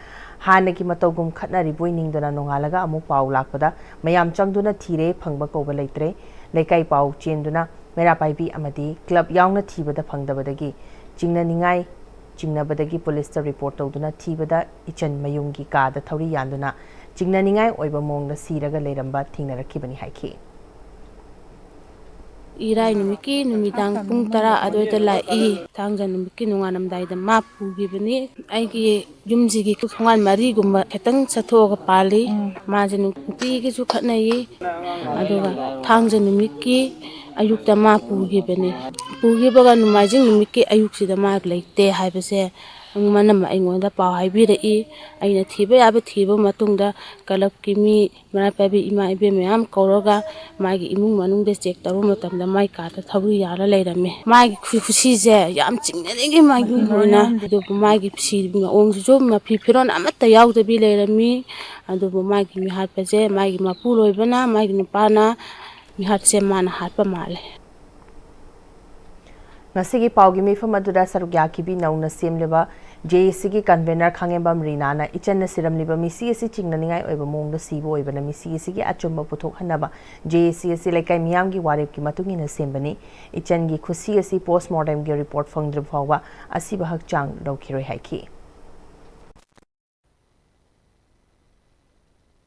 ꯍꯥꯟꯅꯒꯤ ꯃꯇꯧꯒꯨꯝ ꯈꯠꯅꯔꯤꯕꯣꯏ ꯅꯤꯡꯗꯨꯅ ꯅꯣꯡꯉꯥꯜꯂꯒ ꯑꯃꯨꯛ ꯄꯥꯎ ꯂꯥꯛꯄꯗ ꯃꯌꯥꯝ ꯆꯪꯗꯨꯅ ꯊꯤꯔꯦ, ꯐꯪꯕ ꯀꯧꯕ ꯂꯩꯇ꯭ꯔꯦ꯫ ꯂꯩꯀꯥꯏ ꯄꯥꯎ ꯆꯦꯟꯗꯨꯅ ꯃꯩꯔꯥ ꯄꯥꯏꯕꯤ ꯑꯃꯗꯤ ꯀ꯭ꯂꯕ ꯌꯥꯎꯅ ꯊꯤꯕꯗ ꯐꯪꯗꯕꯗꯒꯤ ꯆꯤꯡꯅꯅꯤꯡꯉꯥꯏ ꯆꯤꯡꯅꯕꯗꯒꯤ ꯄꯨꯂꯤꯁꯇ ꯔꯤꯄꯣꯔꯠ ꯇꯧꯗꯨꯅ ꯊꯤꯕꯗ ꯏꯆꯟ ꯃꯌꯨꯝꯒꯤ ꯀꯥꯗ ꯊꯧꯔꯤ ꯌꯥꯟꯗꯨꯅ ꯆꯤꯡꯅꯅꯤꯡꯉꯥꯏ ꯑꯣꯏꯕ ꯃꯑꯣꯡꯗ ꯁꯤꯔꯒ ꯂꯩꯔꯝꯕ ꯊꯦꯡꯅꯔꯛꯈꯤꯕꯅꯤ ꯍꯥꯏꯈꯤ꯫ ꯏꯔꯥꯏ ꯅꯨꯃꯤꯠꯀꯤ ꯅꯨꯃꯤꯗꯥꯡ ꯄꯨꯡ ꯇꯔꯥ ꯑꯗꯨꯋꯥꯏꯗ ꯂꯥꯛꯏ꯫ ꯊꯥꯡꯖ ꯅꯨꯃꯤꯠꯀꯤ ꯅꯣꯡꯉꯥꯜꯂꯝꯗꯥꯏꯗ ꯃꯥ ꯄꯨꯈꯤꯕꯅꯤ꯫ ꯑꯩꯒꯤ ꯌꯨꯝꯁꯤꯒꯤ ꯊꯣꯡꯒꯥꯟ ꯃꯔꯤꯒꯨꯝꯕ ꯈꯤꯇꯪ ꯆꯠꯊꯣꯛꯑꯒ ꯄꯥꯜꯂꯤ꯫ ꯃꯥꯁꯦ ꯅꯨꯡꯇꯤꯒꯤꯁꯨ ꯈꯠꯅꯩ꯫ ꯑꯗꯨꯒ ꯊꯥꯡꯖ ꯅꯨꯃꯤꯠꯀꯤ ꯑꯌꯨꯛꯇ ꯃꯥ ꯄꯨꯈꯤꯕꯅꯤ꯫ ꯄꯨꯈꯤꯕꯒ ꯅꯣꯡꯃꯥꯏꯖꯤꯡ ꯅꯨꯃꯤꯠꯀꯤ ꯑꯌꯨꯛꯁꯤꯗ ꯃꯥ ꯂꯩꯇꯦ ꯍꯥꯏꯕꯁꯦ ꯃꯅꯝ ꯑꯩꯉꯣꯟꯗ ꯄꯥꯎ ꯍꯥꯏꯕꯤꯔꯛꯏ꯫ ꯑꯩꯅ ꯊꯤꯕ ꯌꯥꯕ ꯊꯤꯕ ꯃꯇꯨꯡꯗ ꯀ꯭ꯂꯕꯀꯤ ꯃꯤ, ꯃꯩꯔꯥ ꯄꯥꯏꯕꯤ ꯏꯃꯥ ꯏꯕꯦꯟ ꯃꯌꯥꯝ ꯀꯧꯔꯒ ꯃꯥꯒꯤ ꯏꯃꯨꯡ ꯃꯅꯨꯡꯗ ꯆꯦꯛ ꯇꯧꯔꯨꯕ ꯃꯇꯝꯗ ꯃꯥꯒꯤ ꯀꯥꯗ ꯊꯧꯔꯤ ꯌꯥꯜꯂ ꯂꯩꯔꯝꯃꯦ꯫ ꯃꯥꯒꯤ ꯈꯨ-, ꯈꯨꯁꯤꯁꯦ ꯌꯥꯝ ꯆꯤꯡꯅꯅꯤꯡꯉꯤ꯫ ꯃꯥꯒꯤ ꯑꯣꯏꯅ ꯑꯗꯨꯕꯨ ꯃꯥꯒꯤ ꯁꯤ ꯃꯑꯣꯡꯁꯤꯁꯨ ꯃꯐꯤ ꯐꯤꯔꯣꯜ ꯑꯃꯠꯇ ꯌꯥꯎꯗꯕꯤ ꯂꯩꯔꯝꯃꯤ꯫ ꯑꯗꯨꯕꯨ ꯃꯥꯒꯤ ꯃꯤꯍꯥꯠꯄꯁꯦ ꯃꯥꯒꯤ ꯃꯄꯨꯔꯣꯏꯕꯅ, ꯃꯥꯒꯤ ꯅꯨꯄꯥꯅ ꯃꯤꯍꯥꯠꯁꯦ ꯃꯥꯅ ꯍꯥꯠꯄ ꯃꯥꯜꯂꯦ꯫ ꯉꯁꯤꯒꯤ ꯄꯥꯎꯒꯤ ꯃꯤꯐꯝ ꯑꯗꯨꯗ ꯁꯔꯨꯛ ꯌꯥꯈꯤꯕꯤ ꯅꯧꯅ ꯁꯦꯝꯂꯤꯕ ꯖꯦ ꯑꯦ ꯁꯤꯒꯤ ꯀꯟꯚꯦꯅꯔ ꯈꯥꯉꯦꯝꯕꯝ ꯔꯤꯅꯥꯅ ꯏꯆꯟꯅ ꯁꯤꯔꯝꯂꯤꯕ ꯃꯤꯁꯤ ꯑꯁꯤ ꯆꯤꯡꯅꯅꯤꯡꯉꯥꯏ ꯑꯣꯏꯕ ꯃꯑꯣꯡꯗ ꯁꯤꯕ ꯑꯣꯏꯕꯅ ꯃꯤꯁꯤ ꯑꯁꯤꯒꯤ ꯑꯆꯨꯝꯕ ꯄꯨꯊꯣꯛꯍꯟꯅꯕ ꯖꯦ ꯑꯦ ꯁꯤ ꯑꯁꯤ ꯂꯩꯀꯥꯏ ꯃꯤꯌꯥꯝꯒꯤ ꯋꯥꯔꯦꯞꯀꯤ ꯃꯇꯨꯡ ꯏꯟꯅ ꯁꯦꯝꯕꯅꯤ꯫ ꯏꯆꯟꯒꯤ ꯈꯨꯁꯤ ꯑꯁꯤ ꯄꯣꯁꯃꯣꯔꯇꯦꯝꯒꯤ ꯔꯤꯄꯣꯔꯠ ꯐꯪꯗ꯭ꯔꯤꯕ ꯐꯥꯎꯕ ꯑꯁꯤꯕ ꯍꯛꯆꯥꯡ ꯂꯧꯈꯤꯔꯣꯏ ꯍꯥꯏꯈꯤ꯫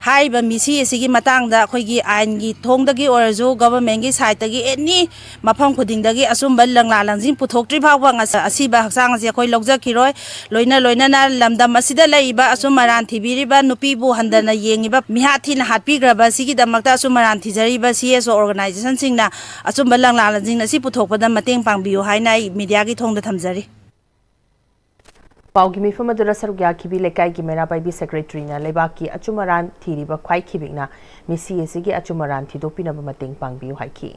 ꯍꯥꯏꯔꯤꯕ ꯃꯤꯁꯤ ꯑꯁꯤꯒꯤ ꯃꯇꯥꯡꯗ ꯑꯩꯈꯣꯏꯒꯤ ꯑꯥꯏꯟꯒꯤ ꯊꯣꯡꯗꯒꯤ ꯑꯣꯏꯔꯁꯨ, ꯒꯚꯔꯟꯃꯦꯟꯒꯤ ꯁꯥꯏꯠꯇꯒꯤ ꯑꯦꯅꯤ ꯃꯐꯝ ꯈꯨꯗꯤꯡꯗꯒꯤ ꯑꯆꯨꯝꯕ ꯂꯪꯂꯥ ꯂꯪꯖꯤꯡ ꯄꯨꯊꯣꯛꯇ꯭ꯔꯤ ꯐꯥꯎꯕ ꯉꯁ-, ꯑꯁꯤꯕ ꯍꯛꯆꯥꯡ ꯑꯁꯤ ꯑꯩꯈꯣꯏ ꯂꯧꯖꯈꯤꯔꯣꯏ꯫ ꯂꯣꯏꯅ ꯂꯣꯏꯅꯅ ꯂꯝꯗꯝ ꯑꯁꯤꯗ ꯂꯩꯔꯤꯕ ꯑꯆꯨꯝ ꯑꯔꯥꯟ ꯊꯤꯕꯤꯔꯤꯕ, ꯅꯨꯄꯤꯕꯨ ꯍꯟꯊꯅ ꯌꯦꯡꯉꯤꯕ, ꯃꯤꯍꯥꯠ ꯊꯤꯅ ꯍꯥꯠꯄꯤꯈ꯭ꯔꯕ ꯑꯁꯤꯒꯤꯗꯃꯛꯇ ꯑꯆꯨꯝ ꯑꯔꯥꯟ ꯊꯤꯖꯔꯤꯕ ꯁꯤ ꯑꯦꯁ ꯑꯣ ꯑꯣꯔꯒꯅꯥꯏꯖꯦꯁꯟꯁꯤꯡꯅ ꯑꯆꯨꯝꯕ ꯂꯪꯂꯥ ꯂꯪꯖꯤꯡ ꯑꯁꯤ ꯄꯨꯊꯣꯛꯄꯗ ꯃꯇꯦꯡ ꯄꯥꯡꯕꯤꯌꯨ ꯍꯥꯏꯅ ꯑꯩ ꯃꯤꯗꯤꯌꯥꯒꯤ ꯊꯣꯡꯗ ꯊꯝꯖꯔꯤ꯫ ꯄꯥꯎꯒꯤ ꯃꯤꯐꯝ ꯑꯗꯨꯗ ꯁꯔꯨꯛ ꯌꯥꯈꯤꯕꯤ ꯂꯩꯀꯥꯏꯒꯤ ꯃꯩꯔꯥ ꯄꯥꯏꯕꯤ ꯁꯦꯀ꯭ꯔꯦꯇꯔꯤꯅ ꯂꯩꯕꯥꯛꯀꯤ ꯑꯆꯨꯝ ꯑꯔꯥꯟ ꯊꯤꯔꯤꯕ ꯈ꯭ꯋꯥꯏ ꯈꯤꯕꯤꯛꯅ ꯃꯤꯁꯤ ꯑꯁꯤꯒꯤ ꯑꯆꯨꯝ ꯑꯔꯥꯟ ꯊꯤꯗꯣꯛꯄꯤꯅꯕ ꯃꯇꯦꯡ ꯄꯥꯡꯕꯤꯌꯨ ꯍꯥꯏꯈꯤ꯫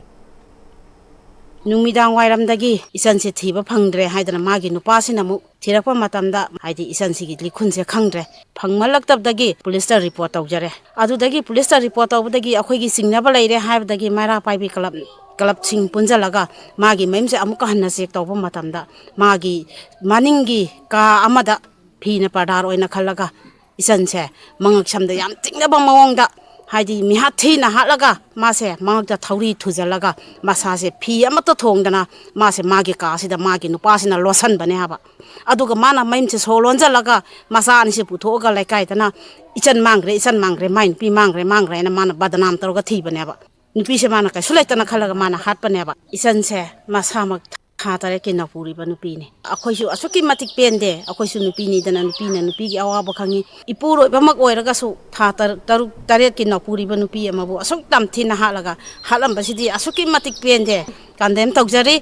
ꯅꯨꯃꯤꯗꯥꯡ ꯋꯥꯏꯔꯝꯗꯒꯤ ꯏꯆꯟꯁꯦ ꯊꯤꯕ ꯐꯪꯗ꯭ꯔꯦ ꯍꯥꯏꯗꯅ ꯃꯥꯒꯤ ꯅꯨꯄꯥꯁꯤꯅ ꯑꯃꯨꯛ ꯊꯤꯔꯛꯄ ꯃꯇꯝꯗ ꯍꯥꯏꯗꯤ ꯏꯆꯟꯁꯤꯒꯤ ꯂꯤꯈꯨꯟꯁꯦ ꯈꯪꯗ꯭ꯔꯦ꯫ ꯐꯪꯃꯜꯂꯛꯇꯕꯗꯒꯤ ꯄꯨꯂꯤꯁꯇ ꯔꯤꯄꯣꯔꯠ ꯇꯧꯖꯔꯦ꯫ ꯑꯗꯨꯗꯒꯤ ꯄꯨꯂꯤꯁꯇ ꯔꯤꯄꯣꯔꯠ ꯇꯧꯕꯗꯒꯤ ꯑꯩꯈꯣꯏꯒꯤ ꯆꯤꯡꯅꯕ ꯂꯩꯔꯦ ꯍꯥꯏꯕꯗꯒꯤ ꯃꯩꯔꯥ ꯄꯥꯏꯕꯤ ꯀ꯭ꯂꯕ, ꯀ꯭ꯂꯕꯁꯤꯡ ꯄꯨꯟꯁꯤꯜꯂꯒ ꯃꯥꯒꯤ ꯃꯌꯨꯝꯁꯦ ꯑꯃꯨꯛꯀ ꯍꯟꯅ ꯆꯦꯛ ꯇꯧꯕ ꯃꯇꯝꯗ ꯃꯥꯒꯤ ꯃꯅꯤꯡꯒꯤ ꯀꯥ ꯑꯃꯗ ꯐꯤꯅ ꯄꯔꯗꯥꯔ ꯑꯣꯏꯅ ꯈꯜꯂꯒ ꯏꯆꯟꯁꯦ ꯃꯉꯛ ꯁꯝꯗ ꯌꯥꯝ ꯇꯤꯡꯅꯕ ꯃꯑꯣꯡꯗ, ꯍꯥꯏꯗꯤ ꯃꯤꯍꯥꯠ ꯊꯤꯅ ꯍꯥꯠꯂꯒ ꯃꯥꯁꯦ ꯃꯉꯛꯇ ꯊꯧꯔꯤ ꯊꯨꯖꯜꯂꯒ ꯃꯁꯥꯁꯦ ꯐꯤ ꯑꯃꯠꯇ ꯊꯣꯡꯗꯅ ꯃꯥꯁꯦ ꯃꯥꯒꯤ ꯀꯥꯁꯤꯗ ꯃꯥꯒꯤ ꯅꯨꯄꯥꯁꯤꯅ ꯂꯣꯠꯁꯟꯕꯅꯦ ꯍꯥꯏꯕ꯫ ꯑꯗꯨꯒ ꯃꯥꯅ ꯃꯌꯨꯝꯁꯦ ꯁꯣ ꯂꯣꯟꯁꯤꯜꯂꯒ ꯃꯆꯥ ꯑꯅꯤꯁꯦ ꯄꯨꯊꯣꯛꯑꯒ ꯂꯩꯀꯥꯏꯗꯅ "ꯏꯆꯟ ꯃꯥꯡꯈ꯭ꯔꯦ, ꯏꯆꯟ ꯃꯥꯡꯈ꯭ꯔꯦ, ꯃꯥꯏ ꯅꯨꯄꯤ ꯃꯥꯡꯈ꯭ꯔꯦ, ꯃꯥꯡꯈ꯭ꯔꯦ" ꯍꯥꯏꯅ ꯃꯥꯅ ꯕꯗꯅꯥꯝ ꯇꯧꯔꯒ ꯊꯤꯕꯅꯦꯕ꯫ ꯅꯨꯄꯤꯁꯦ ꯃꯥꯅ ꯀꯩꯁꯨ ꯂꯩꯇꯅ ꯈꯜꯂꯒ ꯃꯥꯅ ꯍꯥꯠꯄꯅꯦꯕ꯫ ꯏꯆꯟꯁꯦ ꯃꯁꯥꯃꯛ ꯊꯥ ꯇꯔꯦꯠꯀꯤ ꯅꯧꯄꯨꯔꯤꯕ ꯅꯨꯄꯤꯅꯤ꯫ ꯑꯩꯈꯣꯏꯁꯨ ꯑꯁꯨꯛꯀꯤ ꯃꯇꯤꯛ ꯄꯦꯟꯗꯦ꯫ ꯑꯩꯈꯣꯏꯁꯨ ꯅꯨꯄꯤꯅꯤꯗꯅ, ꯅꯨꯄꯤꯅ ꯅꯨꯄꯤꯒꯤ ꯑꯋꯥꯕ ꯈꯪꯉꯤ꯫ ꯏꯄꯨꯔꯣꯏꯕꯃꯛ ꯑꯣꯏꯔꯒꯁꯨ ꯊꯥ ꯇꯔꯨꯛ, ꯇꯔꯨꯛ, ꯇꯔꯦꯠꯀꯤ ꯅꯧꯄꯨꯔꯤꯕ ꯅꯨꯄꯤ ꯑꯃꯕꯨ ꯑꯁꯨꯛ ꯌꯥꯝ ꯊꯤꯅ ꯍꯥꯠꯂꯒ ꯍꯥꯠꯂꯝꯕꯁꯤꯗꯤ ꯑꯁꯨꯛꯀꯤ ꯃꯇꯤꯛ ꯄꯦꯟꯗꯦ꯫ ꯀꯟꯗꯦꯝ ꯇꯧꯖꯔꯤ꯫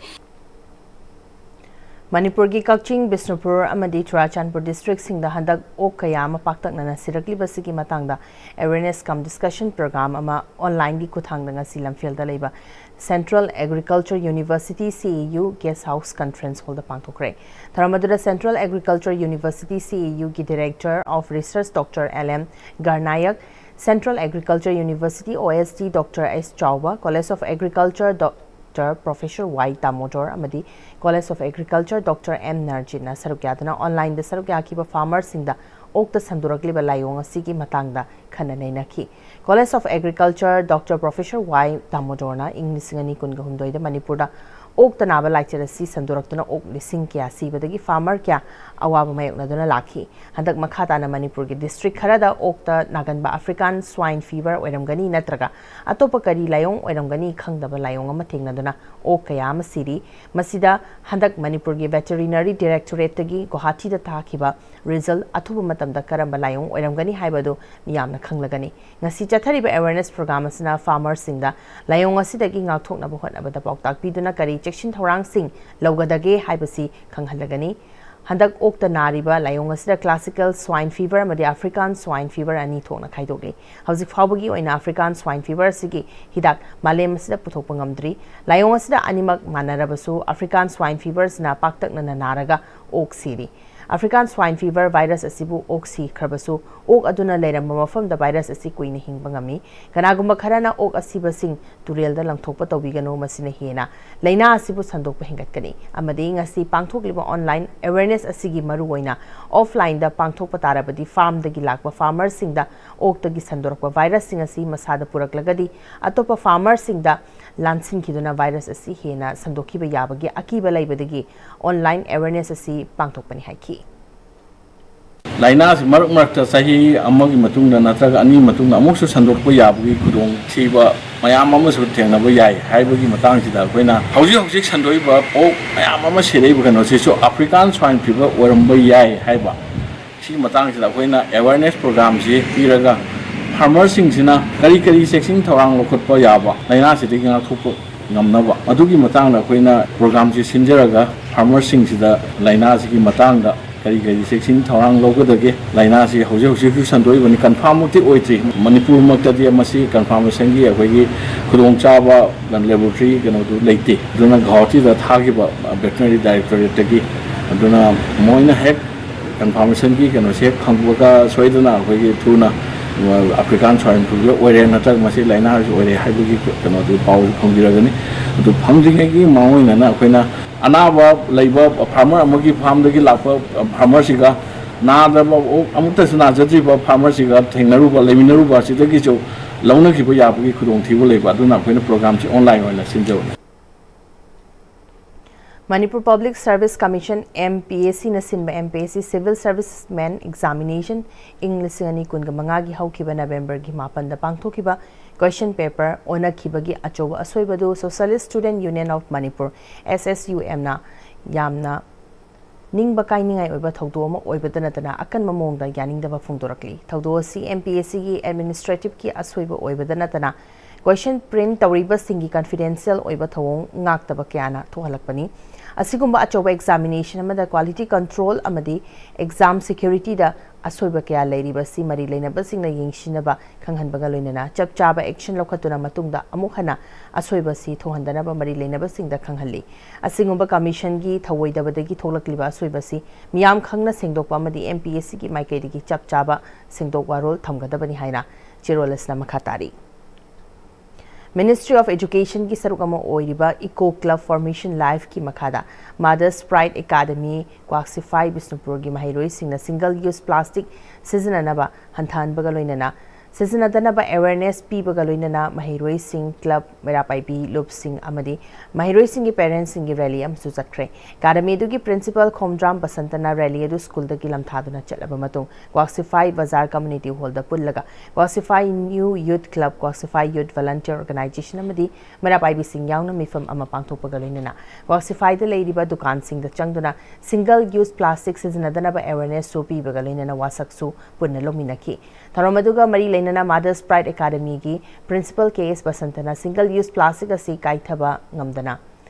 ꯃꯅꯤꯄꯨꯔꯒꯤ ꯀꯛꯆꯤꯡ, ꯕꯤꯁꯅꯨꯄꯨꯔ ꯑꯃꯗꯤ ꯆꯨꯔꯥꯆꯥꯟꯄꯨꯔ ꯗꯤꯁꯇ꯭ꯔꯤꯛꯁꯤꯡꯗ ꯍꯟꯗꯛ ꯑꯣꯛ ꯀꯌꯥ ꯑꯃ ꯄꯥꯛꯇꯛꯅꯅ ꯁꯤꯔꯛꯂꯤꯕꯁꯤꯒꯤ ꯃꯇꯥꯡꯗ awareness cum discussion program ꯑꯃ online ꯒꯤ ꯈꯨꯠꯊꯥꯡꯗ ꯉꯁꯤ ꯂꯝꯐꯦꯜꯗ ꯂꯩꯕ Central Agriculture University, C A U, Guest House Conference Hall ꯗ ꯄꯥꯡꯊꯣꯛꯈ꯭ꯔꯦ꯫ ꯊꯧꯔꯝ ꯑꯗꯨꯗ Central Agriculture University, C A U, ꯒꯤ Director of Research Doctor L M Garnayak, Central Agriculture University, O S D, Doctor S Chauba, College of Agriculture, Doctor Professor Y Damodar ꯑꯃꯗꯤ College of Agriculture, Doctor M Narjit ꯅ ꯁꯔꯨꯛ ꯌꯥꯗꯨꯅ online ꯗ ꯁꯔꯨꯛ ꯌꯥꯈꯤꯕ farmer ꯁꯤꯡꯗ ꯑꯣꯛꯇ ꯁꯟꯗꯣꯔꯛꯂꯤꯕ ꯂꯥꯏꯑꯣꯡ ꯑꯁꯤꯒꯤ ꯃꯇꯥꯡꯗ ꯈꯟꯅ ꯅꯩꯅꯈꯤ꯫ College of Agriculture, Doctor Professor Y Damodar ꯅ ꯏꯪ ꯂꯤꯁꯤꯡ ꯑꯅꯤ ꯀꯨꯟꯒ ꯍꯨꯝꯗꯣꯏꯗ ꯃꯅꯤꯄꯨꯔꯗ ꯑꯣꯛꯇ ꯅꯥꯕ ꯂꯥꯏꯆꯠ ꯑꯁꯤ ꯁꯟꯗꯣꯔꯛꯇꯨꯅ ꯑꯣꯛ ꯂꯤꯁꯤꯡ ꯀꯌꯥ ꯁꯤꯕꯗꯒꯤ farmer ꯀꯌꯥ ꯑꯋꯥꯕ ꯃꯥꯌꯣꯛꯅꯗꯨꯅ ꯂꯥꯛꯈꯤ꯫ ꯍꯟꯗꯛ ꯃꯈꯥ ꯇꯥꯅ ꯃꯅꯤꯄꯨꯔꯒꯤ district ꯈꯔꯗ ꯑꯣꯛꯇ ꯅꯥꯒꯟꯕ African Swine Fever ꯑꯣꯏꯔꯝꯒꯅꯤ ꯅꯠꯇ꯭ꯔꯒ ꯑꯇꯣꯞꯄ ꯀꯔꯤ ꯂꯥꯏꯑꯣꯡ ꯑꯣꯏꯔꯝꯒꯅꯤ ꯈꯪꯗꯕ ꯂꯥꯏꯑꯣꯡ ꯑꯃ ꯊꯦꯡꯅꯗꯨꯅ ꯑꯣꯛ ꯀꯌꯥ ꯑꯃ ꯁꯤꯔꯤ꯫ ꯃꯁꯤꯗ ꯍꯟꯗꯛ ꯃꯅꯤꯄꯨꯔꯒꯤ Veterinary Directorate ꯇꯒꯤ ꯒꯨꯋꯥꯍꯥꯇꯤꯗ ꯊꯥꯈꯤꯕ result ꯑꯊꯨꯕ ꯃꯇꯝꯗ ꯀꯔꯝꯕ ꯂꯥꯏꯑꯣꯡ ꯑꯣꯏꯔꯝꯒꯅꯤ ꯍꯥꯏꯕꯗꯨ ꯃꯤꯌꯥꯝꯅ ꯈꯪꯂꯒꯅꯤ꯫ ꯉꯁꯤ ꯆꯠꯊꯔꯤꯕ awareness program ꯑꯁꯤꯅ farmer ꯁꯤꯡꯗ ꯂꯥꯏꯑꯣꯡ ꯑꯁꯤꯗꯒꯤ ꯉꯥꯛꯊꯣꯛꯅꯕ ꯍꯣꯠꯅꯕꯗ ꯄꯥꯎꯇꯥꯛ ꯄꯤꯗꯨꯅ ꯀꯔꯤ ꯆꯦꯛꯁꯤꯟ ꯊꯧꯔꯥꯡꯁꯤꯡ ꯂꯧꯒꯗꯒꯦ ꯍꯥꯏꯕꯁꯤ ꯈꯪꯍꯜꯂꯒꯅꯤ꯫ ꯍꯟꯗꯛ ꯑꯣꯛꯇ ꯅꯥꯔꯤꯕ ꯂꯥꯏꯑꯣꯡ ꯑꯁꯤꯗ classical swine fever ꯑꯃꯗꯤ African swine fever ꯑꯅꯤ ꯊꯣꯛꯅ ꯈꯥꯏꯗꯣꯛꯂꯤ꯫ ꯍꯧꯖꯤꯛ ꯐꯥꯎꯕꯒꯤ ꯑꯣꯏꯅ African swine fever ꯑꯁꯤꯒꯤ ꯍꯤꯗꯥꯛ ꯃꯥꯂꯦꯝ ꯑꯁꯤꯗ ꯄꯨꯊꯣꯛꯄ ꯉꯝꯗ꯭ꯔꯤ꯫ ꯂꯥꯏꯑꯣꯡ ꯑꯁꯤꯗ ꯑꯅꯤꯃꯛ ꯃꯥꯟꯅꯔꯕꯁꯨ African swine fever ꯑꯁꯤꯅ ꯄꯥꯛꯇꯛꯅꯅ ꯅꯥꯔꯒ ꯑꯣꯛ ꯁꯤꯔꯤ꯫ African swine fever virus ꯑꯁꯤꯕꯨ ꯑꯣꯛ ꯁꯤꯈ꯭ꯔꯕꯁꯨ ꯑꯣꯛ ꯑꯗꯨꯅ ꯂꯩꯔꯝꯕ ꯃꯐꯝꯗ virus ꯑꯁꯤ ꯀꯨꯏꯅ ꯍꯤꯡꯕ ꯉꯝꯃꯤ꯫ ꯀꯅꯥꯒꯨꯝꯕ ꯈꯔꯅ ꯑꯣꯛ ꯑꯁꯤꯕꯁꯤꯡ ꯇꯨꯔꯦꯜꯗ ꯂꯪꯊꯣꯛꯄ ꯇꯧꯕꯤꯒꯅꯨ, ꯃꯁꯤꯅ ꯍꯦꯟꯅ ꯂꯥꯏꯅꯥ ꯑꯁꯤꯕꯨ ꯁꯟꯗꯣꯛꯄ ꯍꯦꯟꯒꯠꯀꯅꯤ꯫ ꯑꯃꯗꯤ ꯉꯁꯤ ꯄꯥꯡꯊꯣꯛꯂꯤꯕ online awareness ꯑꯁꯤꯒꯤ ꯃꯔꯨꯑꯣꯏꯅ offlineꯗ ꯄꯥꯡꯊꯣꯛꯄ ꯇꯥꯔꯕꯗꯤ farmꯗꯒꯤ ꯂꯥꯛꯄ farmerꯁꯤꯡꯗ ꯑꯣꯛꯇꯒꯤ ꯁꯟꯗꯣꯔꯛꯄ virusꯁꯤꯡ ꯑꯁꯤ ꯃꯁꯥꯗ ꯄꯨꯔꯛꯂꯒꯗꯤ ꯑꯇꯣꯞꯄ farmerꯁꯤꯡꯗ ꯂꯥꯟꯁꯤꯟꯈꯤꯗꯨꯅ virus ꯑꯁꯤ ꯍꯦꯟꯅ ꯁꯟꯗꯣꯛꯈꯤꯕ ꯌꯥꯕꯒꯤ ꯑꯀꯤꯕ ꯂꯩꯕꯗꯒꯤ online awareness ꯑꯁꯤ ꯄꯥꯡꯊꯣꯛꯄꯅꯤ ꯍꯥꯏꯈꯤ꯫ ꯂꯥꯏꯅꯥꯁꯤ ꯃꯔꯛ ꯃꯔꯛꯇ ꯆꯍꯤ ꯑꯃꯒꯤ ꯃꯇꯨꯡꯗ ꯅꯠꯇ꯭ꯔꯒ ꯑꯅꯤꯒꯤ ꯃꯇꯨꯡꯗ ꯑꯃꯨꯛꯁꯨ ꯁꯟꯗꯣꯛꯄ ꯌꯥꯕꯒꯤ ꯈꯨꯗꯣꯡꯊꯤꯕ ꯃꯌꯥꯝ ꯑꯃꯁꯨ ꯊꯦꯡꯅꯕ ꯌꯥꯏ ꯍꯥꯏꯕꯒꯤ ꯃꯇꯥꯡꯁꯤꯗ ꯑꯩꯈꯣꯏꯅ ꯍꯧꯖꯤꯛ ꯍꯧꯖꯤꯛ ꯁꯟꯗꯣꯛꯏꯕ ꯑꯣꯛ ꯃꯌꯥꯝ ꯑꯃ ꯁꯤꯔꯛꯏꯕ ꯀꯩꯅꯣꯁꯤꯁꯨ African swine fever ꯑꯣꯏꯔꯝꯕ ꯌꯥꯏ ꯍꯥꯏꯕ ꯁꯤꯒꯤ ꯃꯇꯥꯡꯁꯤꯗ ꯑꯩꯈꯣꯏꯅ awareness programꯁꯤ ꯄꯤꯔꯒ farmerꯁꯤꯡꯁꯤꯅ ꯀꯔꯤ ꯀꯔꯤ ꯆꯦꯛꯁꯤꯟ ꯊꯧꯔꯥꯡ ꯂꯧꯈꯠꯄ ꯌꯥꯕ ꯂꯥꯏꯅꯥꯁꯤꯗꯒꯤ ꯉꯥꯛꯊꯣꯛꯄ ꯉꯝꯅꯕ ꯑꯗꯨꯒꯤ ꯃꯇꯥꯡꯗ ꯑꯩꯈꯣꯏꯅ programꯁꯤ ꯁꯤꯟꯖꯔꯒ farmerꯁꯤꯡꯁꯤꯗ ꯂꯥꯏꯅꯥꯁꯤꯒꯤ ꯃꯇꯥꯡꯗ ꯀꯔꯤ ꯀꯔꯤ ꯆꯦꯛꯁꯤꯟ ꯊꯧꯔꯥꯡ ꯂꯧꯒꯗꯒꯦ꯫ ꯂꯥꯏꯅꯥꯁꯤ ꯍꯧꯖꯤꯛ ꯍꯧꯖꯤꯛꯁꯨ ꯁꯟꯗꯣꯛꯏꯕꯅꯤ, confirmꯃꯛꯇꯤ ꯑꯣꯏꯗ꯭ꯔꯤ꯫ ꯃꯅꯤꯄꯨꯔꯃꯛꯇꯗꯤ ꯃꯁꯤ confirmationꯒꯤ ꯑꯩꯈꯣꯏꯒꯤ ꯈꯨꯗꯣꯡꯆꯥꯕ laboratory ꯀꯩꯅꯣꯗꯨ ꯂꯩꯇꯦ꯫ ꯑꯗꯨꯅ ꯒꯧꯍꯥꯇꯤꯗ ꯊꯥꯈꯤꯕ veterinary directorateꯇꯒꯤ, ꯑꯗꯨꯅ ꯃꯣꯏꯅ ꯍꯦꯛ confirmationꯒꯤ ꯀꯩꯅꯣꯁꯦ ꯍꯦꯛ ꯐꯪꯕꯒ ꯁꯣꯏꯗꯅ ꯑꯩꯈꯣꯏꯒꯤ ꯊꯨꯅ African swine fever ꯑꯣꯏꯔꯦ ꯅꯠꯇ꯭ꯔꯒ ꯃꯁꯤ ꯂꯥꯏꯅꯥꯁꯤ ꯑꯣꯏꯔꯦ ꯍꯥꯏꯕꯒꯤ ꯀꯩꯅꯣꯗꯨ ꯄꯥꯎꯁꯨ ꯐꯪꯕꯤꯔꯒꯅꯤ꯫ ꯑꯗꯨ ꯐꯪꯗ꯭ꯔꯤꯉꯩꯒꯤ ꯃꯥꯡꯑꯣꯏꯅꯅ ꯑꯩꯈꯣꯏꯅ ꯑꯅꯥꯕ ꯂꯩꯕ farmer ꯑꯃꯒꯤ farmꯗꯒꯤ ꯂꯥꯛꯄ farmerꯁꯤꯒ ꯅꯥꯗꯕ ꯑꯣꯛ ꯑꯃꯠꯇꯁꯨ ꯅꯥꯖꯗ꯭ꯔꯤꯕ farmerꯁꯤꯒ ꯊꯦꯡꯅꯔꯨꯕ, ꯂꯩꯃꯤꯟꯅꯔꯨꯕ ꯑꯁꯤꯗꯒꯤꯁꯨ ꯂꯧꯅꯈꯤꯕ ꯌꯥꯕꯒꯤ ꯈꯨꯗꯣꯡꯊꯤꯕ ꯂꯩꯕ꯫ ꯑꯗꯨꯅ ꯑꯩꯈꯣꯏꯅ programꯁꯤ onlineꯒꯤ ꯑꯣꯏꯅ ꯁꯤꯟꯖꯕꯅꯤ꯫ Manipur Public Service Commission, M P S Cꯅ ꯁꯤꯟꯕ M P S C Civil Servicemen Examination ꯏꯪ ꯂꯤꯁꯤꯡ ꯑꯅꯤ ꯀꯨꯟꯒ ꯃꯉꯥꯒꯤ ꯍꯧꯈꯤꯕ Novemberꯒꯤ ꯃꯥꯄꯟꯗ ꯄꯥꯡꯊꯣꯛꯈꯤꯕ question paper ꯑꯣꯟꯅꯈꯤꯕꯒꯤ ꯑꯆꯧꯕ ꯑꯁꯣꯏꯕꯗꯨ Socialist Student Union of Manipur, S S U M ꯅ ꯌꯥꯝꯅ ꯅꯤꯡꯕ ꯀꯥꯏꯅꯤꯡꯉꯥꯏ ꯑꯣꯏꯕ ꯊꯧꯗꯣꯛ ꯑꯃ ꯑꯣꯏꯕꯇ ꯅꯠꯇꯅ ꯑꯀꯟꯕ ꯃꯑꯣꯡꯗ ꯌꯥꯅꯤꯡꯗꯕ ꯐꯣꯡꯗꯣꯔꯛꯂꯤ꯫ ꯊꯧꯗꯣꯛ ꯑꯁꯤ M P S Cꯒꯤ administrativeꯀꯤ ꯑꯁꯣꯏꯕ ꯑꯣꯏꯕꯗ ꯅꯠꯇꯅ Question print ꯇꯧꯔꯤꯕꯁꯤꯡꯒꯤ confidential ꯑꯣꯏꯕ ꯊꯧꯑꯣꯡ ꯉꯥꯛꯇꯕ ꯀꯌꯥꯅ ꯊꯣꯛꯍꯜꯂꯛꯄꯅꯤ꯫ ꯑꯁꯤꯒꯨꯝꯕ ꯑꯆꯧꯕ examination ꯑꯃꯗ quality control ꯑꯃꯗꯤ exam security ꯗ ꯑꯁꯣꯏꯕ ꯀꯌꯥ ꯂꯩꯔꯤꯕꯁꯤ ꯃꯔꯤ ꯂꯩꯅꯕꯁꯤꯡꯅ ꯌꯦꯡꯁꯤꯟꯅꯕ ꯈꯪꯍꯟꯕꯒ ꯂꯣꯏꯅꯅ ꯆꯞ ꯆꯥꯕ action ꯂꯧꯈꯠꯇꯨꯅ ꯃꯇꯨꯡꯗ ꯑꯃꯨꯛ ꯍꯟꯅ ꯑꯁꯣꯏꯕꯁꯤ ꯊꯣꯛꯍꯟꯗꯅꯕ ꯃꯔꯤ ꯂꯩꯅꯕꯁꯤꯡꯗ ꯈꯪꯍꯜꯂꯤ꯫ ꯑꯁꯤꯒꯨꯝꯕ commission ꯒꯤ ꯊꯧꯑꯣꯏꯗꯕꯗꯒꯤ ꯊꯣꯛꯂꯛꯂꯤꯕ ꯑꯁꯣꯏꯕꯁꯤ ꯃꯤꯌꯥꯝ ꯈꯪꯅ ꯁꯦꯡꯗꯣꯛꯄ ꯑꯃꯗꯤ M P S C ꯒꯤ ꯃꯥꯏꯀꯩꯗꯒꯤ ꯆꯞ ꯆꯥꯕ ꯁꯦꯡꯗꯣꯛ ꯋꯥꯔꯣꯜ ꯊꯝꯒꯗꯕꯅꯤ ꯍꯥꯏꯅ ꯆꯦꯔꯣꯜ ꯑꯁꯤꯅ ꯃꯈꯥ ꯇꯥꯔꯤ꯫ Ministry of Education ꯒꯤ ꯁꯔꯨꯛ ꯑꯃ ꯑꯣꯏꯔꯤꯕ Eco Club Formation Life ꯀꯤ ꯃꯈꯥꯗ Mother's Pride Academy ꯀ꯭ꯋꯥꯛꯁꯤꯐꯥꯏ ꯕꯤꯁꯅꯨꯄꯨꯔꯒꯤ ꯃꯍꯩꯔꯣꯏꯁꯤꯡꯅ single use plastic ꯁꯤꯖꯤꯟꯅꯅꯕ ꯍꯟꯊꯍꯟꯕꯒ ꯂꯣꯏꯅꯅ ꯁꯤꯖꯤꯟꯅꯗꯅꯕ awareness ꯄꯤꯕꯒ ꯂꯣꯏꯅꯅ ꯃꯍꯩꯔꯣꯏꯁꯤꯡ, club, ꯃꯩꯔꯥ ꯄꯥꯏꯕꯤ ꯂꯨꯞꯁꯤꯡ ꯑꯃꯗꯤ ꯃꯍꯩꯔꯣꯏꯁꯤꯡꯒꯤ parents ꯁꯤꯡꯒꯤ rally ꯑꯃꯁꯨ ꯆꯠꯈ꯭ꯔꯦ꯫ Academy ꯑꯗꯨꯒꯤ principal ꯈꯣꯝꯗ꯭ꯔꯥꯝ ꯕꯁꯟꯇꯅ rally ꯑꯗꯨ school ꯗꯒꯤ ꯂꯝꯊꯥꯗꯨꯅ ꯆꯠꯂꯕ ꯃꯇꯨꯡ ꯀ꯭ꯋꯥꯛꯁꯤꯐꯥꯏ ꯕꯖꯥꯔ community hall ꯗ ꯄꯨꯜꯂꯒ ꯀ꯭ꯋꯥꯛꯁꯤꯐꯥꯏ new youth club, ꯀ꯭ꯋꯥꯛꯁꯤꯐꯥꯏ youth volunteer organization ꯑꯃꯗꯤ ꯃꯩꯔꯥ ꯄꯥꯏꯕꯤꯁꯤꯡ ꯌꯥꯎꯅ ꯃꯤꯐꯝ ꯑꯃ ꯄꯥꯡꯊꯣꯛꯄꯒ ꯂꯣꯏꯅꯅ ꯀ꯭ꯋꯥꯛꯁꯤꯐꯥꯏꯗ ꯂꯩꯔꯤꯕ ꯗꯨꯀꯥꯟꯁꯤꯡꯗ ꯆꯪꯗꯨꯅ single use plastic ꯁꯤꯖꯤꯟꯅꯗꯅꯕ awareness ꯁꯨ ꯄꯤꯕꯒ ꯂꯣꯏꯅꯅ ꯋꯥꯁꯛꯁꯨ ꯄꯨꯟꯅ ꯂꯧꯃꯤꯟꯅꯈꯤ꯫ ꯊꯧꯔꯝ ꯑꯗꯨꯒ ꯃꯔꯤ ꯂꯩꯅꯅ Mother's Pride Academy ꯒꯤ principal K S ꯕꯁꯟꯇꯅ single use plastic ꯑꯁꯤ ꯀꯥꯏꯊꯕ ꯉꯝꯗꯅ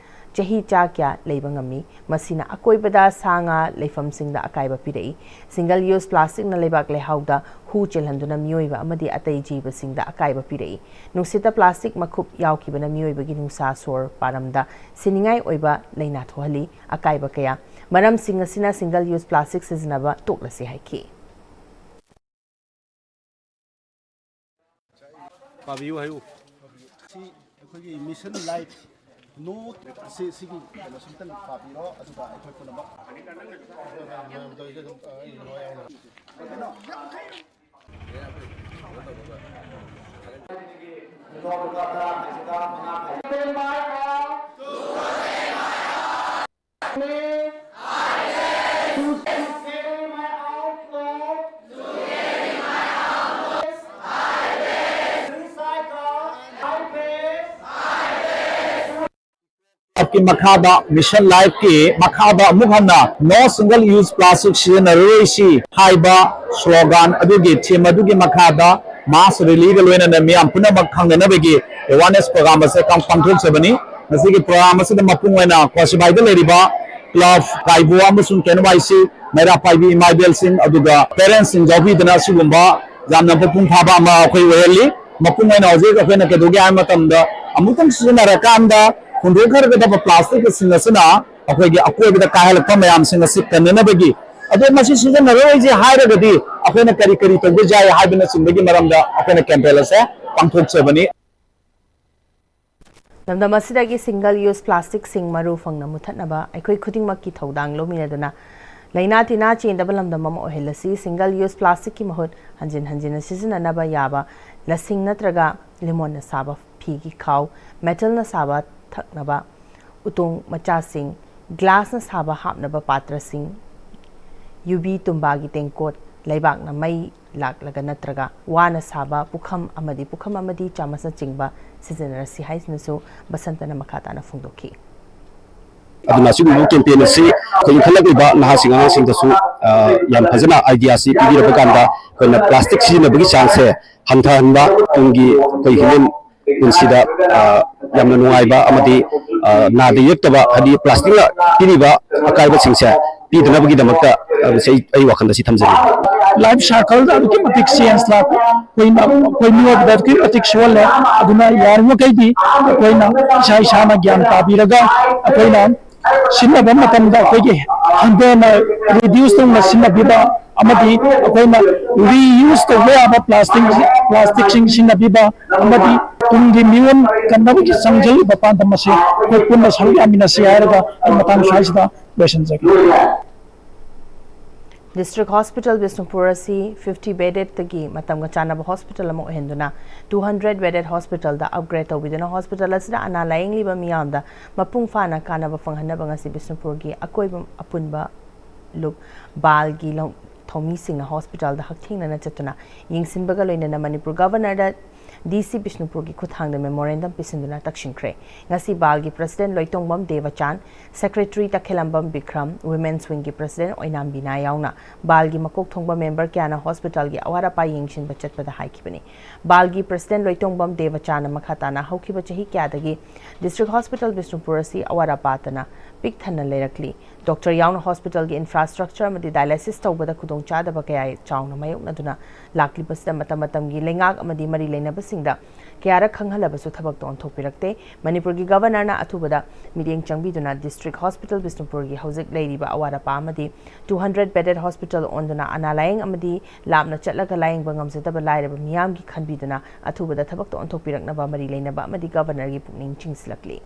ꯆꯍꯤ ꯆꯥ ꯀꯌꯥ ꯂꯩꯕ ꯉꯝꯃꯤ꯫ ꯃꯁꯤꯅ ꯑꯀꯣꯏꯕꯗ ꯁꯥ ꯉꯥ ꯂꯩꯐꯝꯁꯤꯡꯗ ꯑꯀꯥꯏꯕ ꯄꯤꯔꯛꯏ꯫ Single use plastic ꯅ ꯂꯩꯕꯥꯛ ꯂꯩꯍꯥꯎꯗ ꯍꯨ ꯆꯦꯜꯍꯟꯗꯨꯅ ꯃꯤꯑꯣꯏꯕ ꯑꯃꯗꯤ ꯑꯇꯩ ꯖꯤꯕꯁꯤꯡꯗ ꯑꯀꯥꯏꯕ ꯄꯤꯔꯛꯏ꯫ ꯅꯨꯡꯁꯤꯠꯇ plastic ꯃꯈꯨꯞ ꯌꯥꯎꯈꯤꯕꯅ ꯃꯤꯑꯣꯏꯕꯒꯤ ꯅꯨꯡꯁꯥ ꯁꯣꯔ ꯄꯥꯔꯝꯗ ꯁꯤꯅꯤꯡꯉꯥꯏ ꯑꯣꯏꯕ ꯂꯥꯏꯅꯥ ꯊꯣꯛꯍꯜꯂꯤ꯫ ꯑꯀꯥꯏꯕ ꯀꯌꯥ꯫ ꯃꯔꯝꯁꯤꯡ ꯑꯁꯤꯅ single use plastic ꯁꯤꯖꯤꯟꯅꯕ ꯇꯣꯛꯂꯁꯤ ꯍꯥꯏꯈꯤ꯫ ꯄꯥꯕꯤꯌꯨ ꯍꯥꯏꯌꯨ꯫ ꯁꯤ ꯑꯩꯈꯣꯏꯒꯤ Mission Life ꯅꯣ ꯁꯤ, ꯁꯤꯒꯤ ꯀꯩꯅꯣꯁꯤ ꯑꯝꯇꯪ ꯄꯥꯕꯤꯔꯣ, ꯑꯗꯨꯒ ꯑꯩꯈꯣꯏ ꯄꯨꯝꯅꯃꯛ ꯀꯤ ꯃꯈꯥꯗ, Mission Life ꯀꯤ ꯃꯈꯥꯗ ꯑꯃꯨꯛ ꯍꯟꯅ No Single Use Plastic ꯁꯤꯖꯤꯟꯅꯔꯔꯣꯏꯁꯤ ꯍꯥꯏꯕ slogan ꯑꯗꯨꯒꯤ theme ꯑꯗꯨꯒꯤ ꯃꯈꯥꯗ Mass rally ꯒ ꯂꯣꯏꯅꯅ ꯃꯤꯌꯥꯝ ꯄꯨꯝꯅꯃꯛ ꯈꯪꯅꯅꯕꯒꯤ awareness program ꯑꯁꯦ ꯀꯥꯡ-, ꯄꯥꯡꯊꯣꯛꯆꯕꯅꯤ꯫ ꯉꯁꯤꯒꯤ program ꯑꯁꯤꯗ ꯃꯄꯨꯡ ꯑꯣꯏꯅ ꯀ꯭ꯋꯥꯁꯤꯕꯥꯏꯗ ꯂꯩꯔꯤꯕ club, ꯀꯥꯏꯕꯣ ꯑꯃꯁꯨꯡ ꯀꯦꯟ ꯋꯥꯏ ꯁꯤ, ꯃꯩꯔꯥ ꯄꯥꯏꯕꯤ ꯏꯃꯥ ꯏꯕꯦꯜꯁꯤꯡ, ꯑꯗꯨꯒ parents ꯁꯤꯡ ꯌꯥꯎꯕꯤꯗꯨꯅ ꯑꯁꯤꯒꯨꯝꯕ ꯌꯥꯝꯅ ꯃꯄꯨꯡ ꯐꯥꯕ ꯑꯃ ꯑꯩꯈꯣꯏ ꯑꯣꯏꯍꯜꯂꯤ꯫ ꯃꯄꯨꯡ ꯑꯣꯏꯅ ꯍꯧꯖꯤꯛ ꯑꯩꯈꯣꯏꯅ ꯀꯩꯗꯧꯒꯦ ꯍꯥꯏꯕ ꯃꯇꯝꯗ, ꯑꯃꯨꯛꯇꯪ ꯁꯤꯖꯤꯟꯅꯔꯀꯥꯟꯗ ꯍꯨꯟꯗꯣꯛꯈ꯭ꯔꯒꯗꯕ plastic ꯁꯤꯡ ꯑꯁꯤꯅ ꯑꯩꯈꯣꯏꯒꯤ ꯑꯀꯣꯏꯕꯗ ꯀꯥꯏꯍꯜꯂꯛꯄ ꯃꯌꯥꯝꯁꯤꯡ ꯑꯁꯤ ꯀꯟꯅꯅꯕꯒꯤ, ꯑꯗꯣ ꯃꯁꯤ ꯁꯤꯖꯤꯟꯅꯔꯣꯏꯁꯦ ꯍꯥꯏꯔꯒꯗꯤ ꯑꯩꯈꯣꯏꯅ ꯀꯔꯤ ꯀꯔꯤ ꯇꯧꯕ ꯌꯥꯏ ꯍꯥꯏꯕꯅꯆꯤꯡꯕꯒꯤ ꯃꯔꯝꯗ ꯑꯩꯈꯣꯏꯅ campaign ꯑꯁꯦ ꯄꯥꯡꯊꯣꯛꯆꯕꯅꯤ꯫ ꯂꯝꯗꯝ ꯑꯁꯤꯗꯒꯤ single use plastic ꯁꯤꯡ ꯃꯔꯨ ꯐꯪꯅ ꯃꯨꯊꯠꯅꯕ ꯑꯩꯈꯣꯏ ꯈꯨꯗꯤꯡꯃꯛꯀꯤ ꯊꯧꯗꯥꯡ ꯂꯧꯃꯤꯟꯅꯗꯨꯅ ꯂꯩꯅꯥ ꯇꯤꯟꯅꯥ ꯆꯦꯟꯗꯕ ꯂꯝꯗꯝ ꯑꯃ ꯑꯣꯏꯍꯜꯂꯁꯤ꯫ Single use plastic ꯀꯤ ꯃꯍꯨꯠ ꯍꯟꯖꯤꯟ ꯍꯟꯖꯤꯟꯅ ꯁꯤꯖꯤꯟꯅꯅꯕ ꯌꯥꯕ ꯂꯁꯤꯡ ꯅꯠꯇ꯭ꯔꯒ ꯂꯤꯃꯣꯟꯅ ꯁꯥꯕ ꯐꯤꯒꯤ ꯈꯥꯎ, metal ꯅ ꯁꯥꯕ ꯊꯛꯅꯕ ꯎꯇꯣꯡ ꯃꯆꯥꯁꯤꯡ, glass ꯅ ꯁꯥꯕ ꯍꯥꯞꯅꯕ ꯄꯥꯇ꯭ꯔꯁꯤꯡ, ꯌꯨꯕꯤ ꯇꯨꯝꯕꯥꯒꯤ ꯇꯦꯡꯀꯣꯠ, ꯂꯩꯕꯥꯛꯅ ꯃꯩ ꯂꯥꯛꯂꯒ ꯅꯠꯇ꯭ꯔꯒ ꯋꯥꯅ ꯁꯥꯕ ꯄꯨꯈꯝ ꯑꯃꯗꯤ ꯄꯨꯈꯝ ꯑꯃꯗꯤ ꯆꯥꯃꯁꯅꯆꯤꯡꯕ ꯁꯤꯖꯤꯟꯅꯔꯁꯤ ꯍꯥꯏꯅꯁꯨ ꯕꯁꯟꯇꯅ ꯃꯈꯥ ꯇꯥꯅ ꯐꯣꯡꯗꯣꯛꯈꯤ꯫ ꯑꯗꯨꯅ ꯑꯁꯤꯒꯨꯝꯕ campaign ꯑꯁꯤ ꯑꯩꯈꯣꯏ ꯏꯟꯈꯠꯂꯛꯂꯤꯕ ꯅꯍꯥꯁꯤꯡ ꯑꯉꯥꯡꯁꯤꯡꯗꯁꯨ, ꯑ, ꯌꯥꯝ ꯐꯖꯅ idea ꯑꯁꯤ ꯄꯤꯕꯤꯔꯕ ꯀꯥꯟꯗ ꯑꯩꯈꯣꯏꯅ plastic ꯁꯤꯖꯤꯟꯅꯕꯒꯤ ꯆꯥꯡꯁꯦ ꯍꯟꯊꯍꯟꯕ, ꯇꯨꯡꯒꯤ ꯑꯩꯈꯣꯏ human ꯄꯨꯟꯁꯤꯗ, ꯑ, ꯌꯥꯝꯅ ꯅꯨꯡꯉꯥꯏꯕ ꯑꯃꯗꯤ, ꯑ, ꯅꯥꯗ ꯌꯦꯛꯇꯕ, ꯍꯥꯏꯗꯤ plastic ꯅ ꯄꯤꯔꯤꯕ ꯑꯀꯥꯏꯕꯁꯤꯡꯁꯦ ꯄꯤꯗꯅꯕꯒꯤꯗꯃꯛꯇ, ꯑ, ꯑꯩ, ꯑꯩ ꯋꯥꯈꯜꯗ ꯁꯤ ꯊꯝꯖꯅꯤꯡꯏ꯫ Life cycle ꯗ ꯑꯗꯨꯛꯀꯤ ꯃꯇꯤꯛ change ꯂꯥꯛꯄ, ꯑꯩꯈꯣꯏꯅ, ꯑꯩꯈꯣꯏ ꯃꯤꯑꯣꯏꯕꯗ ꯑꯗꯨꯛꯀꯤ ꯃꯇꯤꯛ ꯁꯣꯛꯍꯜꯂꯦ꯫ ꯑꯗꯨꯅ ꯌꯥꯔꯤꯃꯈꯩꯗꯤ ꯑꯩꯈꯣꯏꯅ ꯏꯁꯥ ꯏꯁꯥꯅ ꯒ꯭ꯌꯥꯟ ꯇꯥꯕꯤꯔꯒ ꯑꯩꯈꯣꯏꯅ ꯁꯤꯖꯤꯟꯅꯕ ꯃꯇꯝꯗ ꯑꯩꯈꯣꯏꯒꯤ ꯍꯟꯊꯅ reduce ꯇꯧꯅ ꯁꯤꯖꯤꯟꯅꯕꯤꯕ ꯑꯃꯗꯤ ꯑꯩꯈꯣꯏꯅ reuse ꯇꯧꯕ ꯌꯥꯕ plastic, plastic ꯁꯤꯡ ꯁꯤꯖꯤꯟꯅꯕꯤꯕ ꯑꯃꯗꯤ ꯇꯨꯡꯒꯤ ꯃꯤꯔꯣꯜ ꯀꯟꯅꯕꯒꯤ ꯆꯪꯁꯤꯜꯂꯤꯕ ꯄꯥꯟꯗꯝ ꯑꯁꯤ ꯑꯩꯈꯣꯏ ꯄꯨꯟꯅ ꯁꯔꯨꯛ ꯌꯥꯃꯤꯟꯅꯁꯤ ꯍꯥꯏꯔꯒ ꯑꯩ ꯃꯇꯥꯡ ꯁ꯭ꯋꯥꯏꯁꯤꯗ ꯂꯣꯏꯁꯤꯟꯖꯒꯦ꯫ District Hospital ꯕꯤꯁꯅꯨꯄꯨꯔ ꯑꯁꯤ fifty bedded ꯇꯒꯤ ꯃꯇꯝꯒ ꯆꯥꯟꯅꯕ hospital ꯑꯃ ꯑꯣꯏꯍꯟꯗꯨꯅ two hundred bedded hospital ꯗ upgrade ꯇꯧꯕꯤꯗꯨꯅ hospital ꯑꯁꯤꯗ ꯑꯅꯥ ꯂꯥꯌꯦꯡꯂꯤꯕ ꯃꯤꯌꯥꯝꯗ ꯃꯄꯨꯡ ꯐꯥꯅ ꯀꯥꯟꯅꯕ ꯐꯪꯍꯟꯅꯕ ꯉꯁꯤ ꯕꯤꯁꯅꯨꯄꯨꯔꯒꯤ ꯑꯀꯣꯏꯕ ꯑꯄꯨꯟꯕ ꯂꯨꯞ ꯕꯥꯜꯒꯤ ꯂꯧ-, ꯊꯧꯃꯤꯁꯤꯡꯅ hospital ꯗ ꯍꯛꯊꯦꯡꯅꯅ ꯆꯠꯇꯨꯅ ꯌꯦꯡꯁꯤꯟꯕꯒ ꯂꯣꯏꯅꯅ ꯃꯅꯤꯄꯨꯔ Governor ꯗ ꯗꯤ ꯁꯤ ꯕꯤꯁꯅꯨꯄꯨꯔꯒꯤ ꯈꯨꯠꯊꯥꯡꯗ memorandum ꯄꯤꯁꯤꯟꯗꯨꯅ ꯇꯛꯁꯤꯟꯈ꯭ꯔꯦ꯫ ꯉꯁꯤ ꯕꯥꯜꯒꯤ president ꯂꯣꯏꯇꯣꯡꯕꯝ ꯗꯦꯕꯆꯥꯟ, secretary ꯇꯈꯦꯂꯝꯕꯝ ꯕꯤꯀ꯭ꯔꯝ, women's wingꯒꯤ president ꯑꯣꯏꯅꯥꯝ ꯕꯤꯅꯥ ꯌꯥꯎꯅ ꯕꯥꯜꯒꯤ ꯃꯀꯣꯛ ꯊꯣꯡꯕ member ꯀꯌꯥꯅ hospitalꯒꯤ ꯑꯋꯥꯠ ꯑꯄꯥ ꯌꯦꯡꯁꯤꯟꯕ ꯆꯠꯄꯗ ꯍꯥꯏꯈꯤꯕꯅꯤ꯫ ꯕꯥꯜꯒꯤ president ꯂꯣꯏꯇꯣꯡꯕꯝ ꯗꯦꯕꯆꯥꯟꯅ ꯃꯈꯥ ꯇꯥꯅ ꯍꯧꯈꯤꯕ ꯆꯍꯤ ꯀꯌꯥꯗꯒꯤ district hospital ꯕꯤꯁꯅꯨꯄꯨꯔ ꯑꯁꯤ ꯑꯋꯥꯠ ꯑꯄꯥꯇꯅ ꯄꯤꯛ ꯊꯟꯅ ꯂꯩꯔꯛꯂꯤ꯫ Doctor ꯌꯥꯎꯅ hospitalꯒꯤ infrastructure ꯑꯃꯗꯤ dialysis ꯇꯧꯕꯗ ꯈꯨꯗꯣꯡꯆꯥꯗꯕ ꯀꯌꯥ ꯆꯥꯎꯅ ꯃꯥꯌꯣꯛꯅꯗꯨꯅ ꯂꯥꯛꯂꯤꯕꯁꯤꯗ ꯃꯇꯝ ꯃꯇꯝꯒꯤ ꯂꯩꯉꯥꯛ ꯑꯃꯗꯤ ꯃꯔꯤ ꯂꯩꯅꯕꯁꯤꯡꯗ ꯀꯌꯥꯔꯛ ꯈꯪꯍꯜꯂꯕꯁꯨ ꯊꯕꯛꯇ ꯑꯣꯟꯊꯣꯛꯄꯤꯔꯛꯇꯦ꯫ ꯃꯅꯤꯄꯨꯔꯒꯤ Governorꯅ ꯑꯊꯨꯕꯗ ꯃꯤꯠꯌꯦꯡ ꯆꯪꯕꯤꯗꯨꯅ district hospital ꯕꯤꯁꯅꯨꯄꯨꯔꯒꯤ ꯍꯧꯖꯤꯛ ꯂꯩꯔꯤꯕ ꯑꯋꯥꯠ ꯑꯄꯥ ꯑꯃꯗꯤ two hundred bedded hospital ꯑꯣꯟꯗꯨꯅ ꯑꯅꯥ ꯂꯥꯌꯦꯡ ꯑꯃꯗꯤ ꯂꯥꯞꯅ ꯆꯠꯂꯒ ꯂꯥꯌꯦꯡꯕ ꯉꯝꯖꯗꯕ ꯂꯥꯏꯔꯕ ꯃꯤꯌꯥꯝꯒꯤ ꯈꯟꯕꯤꯗꯨꯅ ꯑꯊꯨꯕꯗ ꯊꯕꯛꯇ ꯑꯣꯟꯊꯣꯛꯄꯤꯔꯛꯅꯕ ꯃꯔꯤ ꯂꯩꯅꯕ ꯑꯃꯗꯤ Governorꯒꯤ ꯄꯨꯛꯅꯤꯡ ꯆꯤꯡꯁꯤꯜꯂꯛꯂꯤ꯫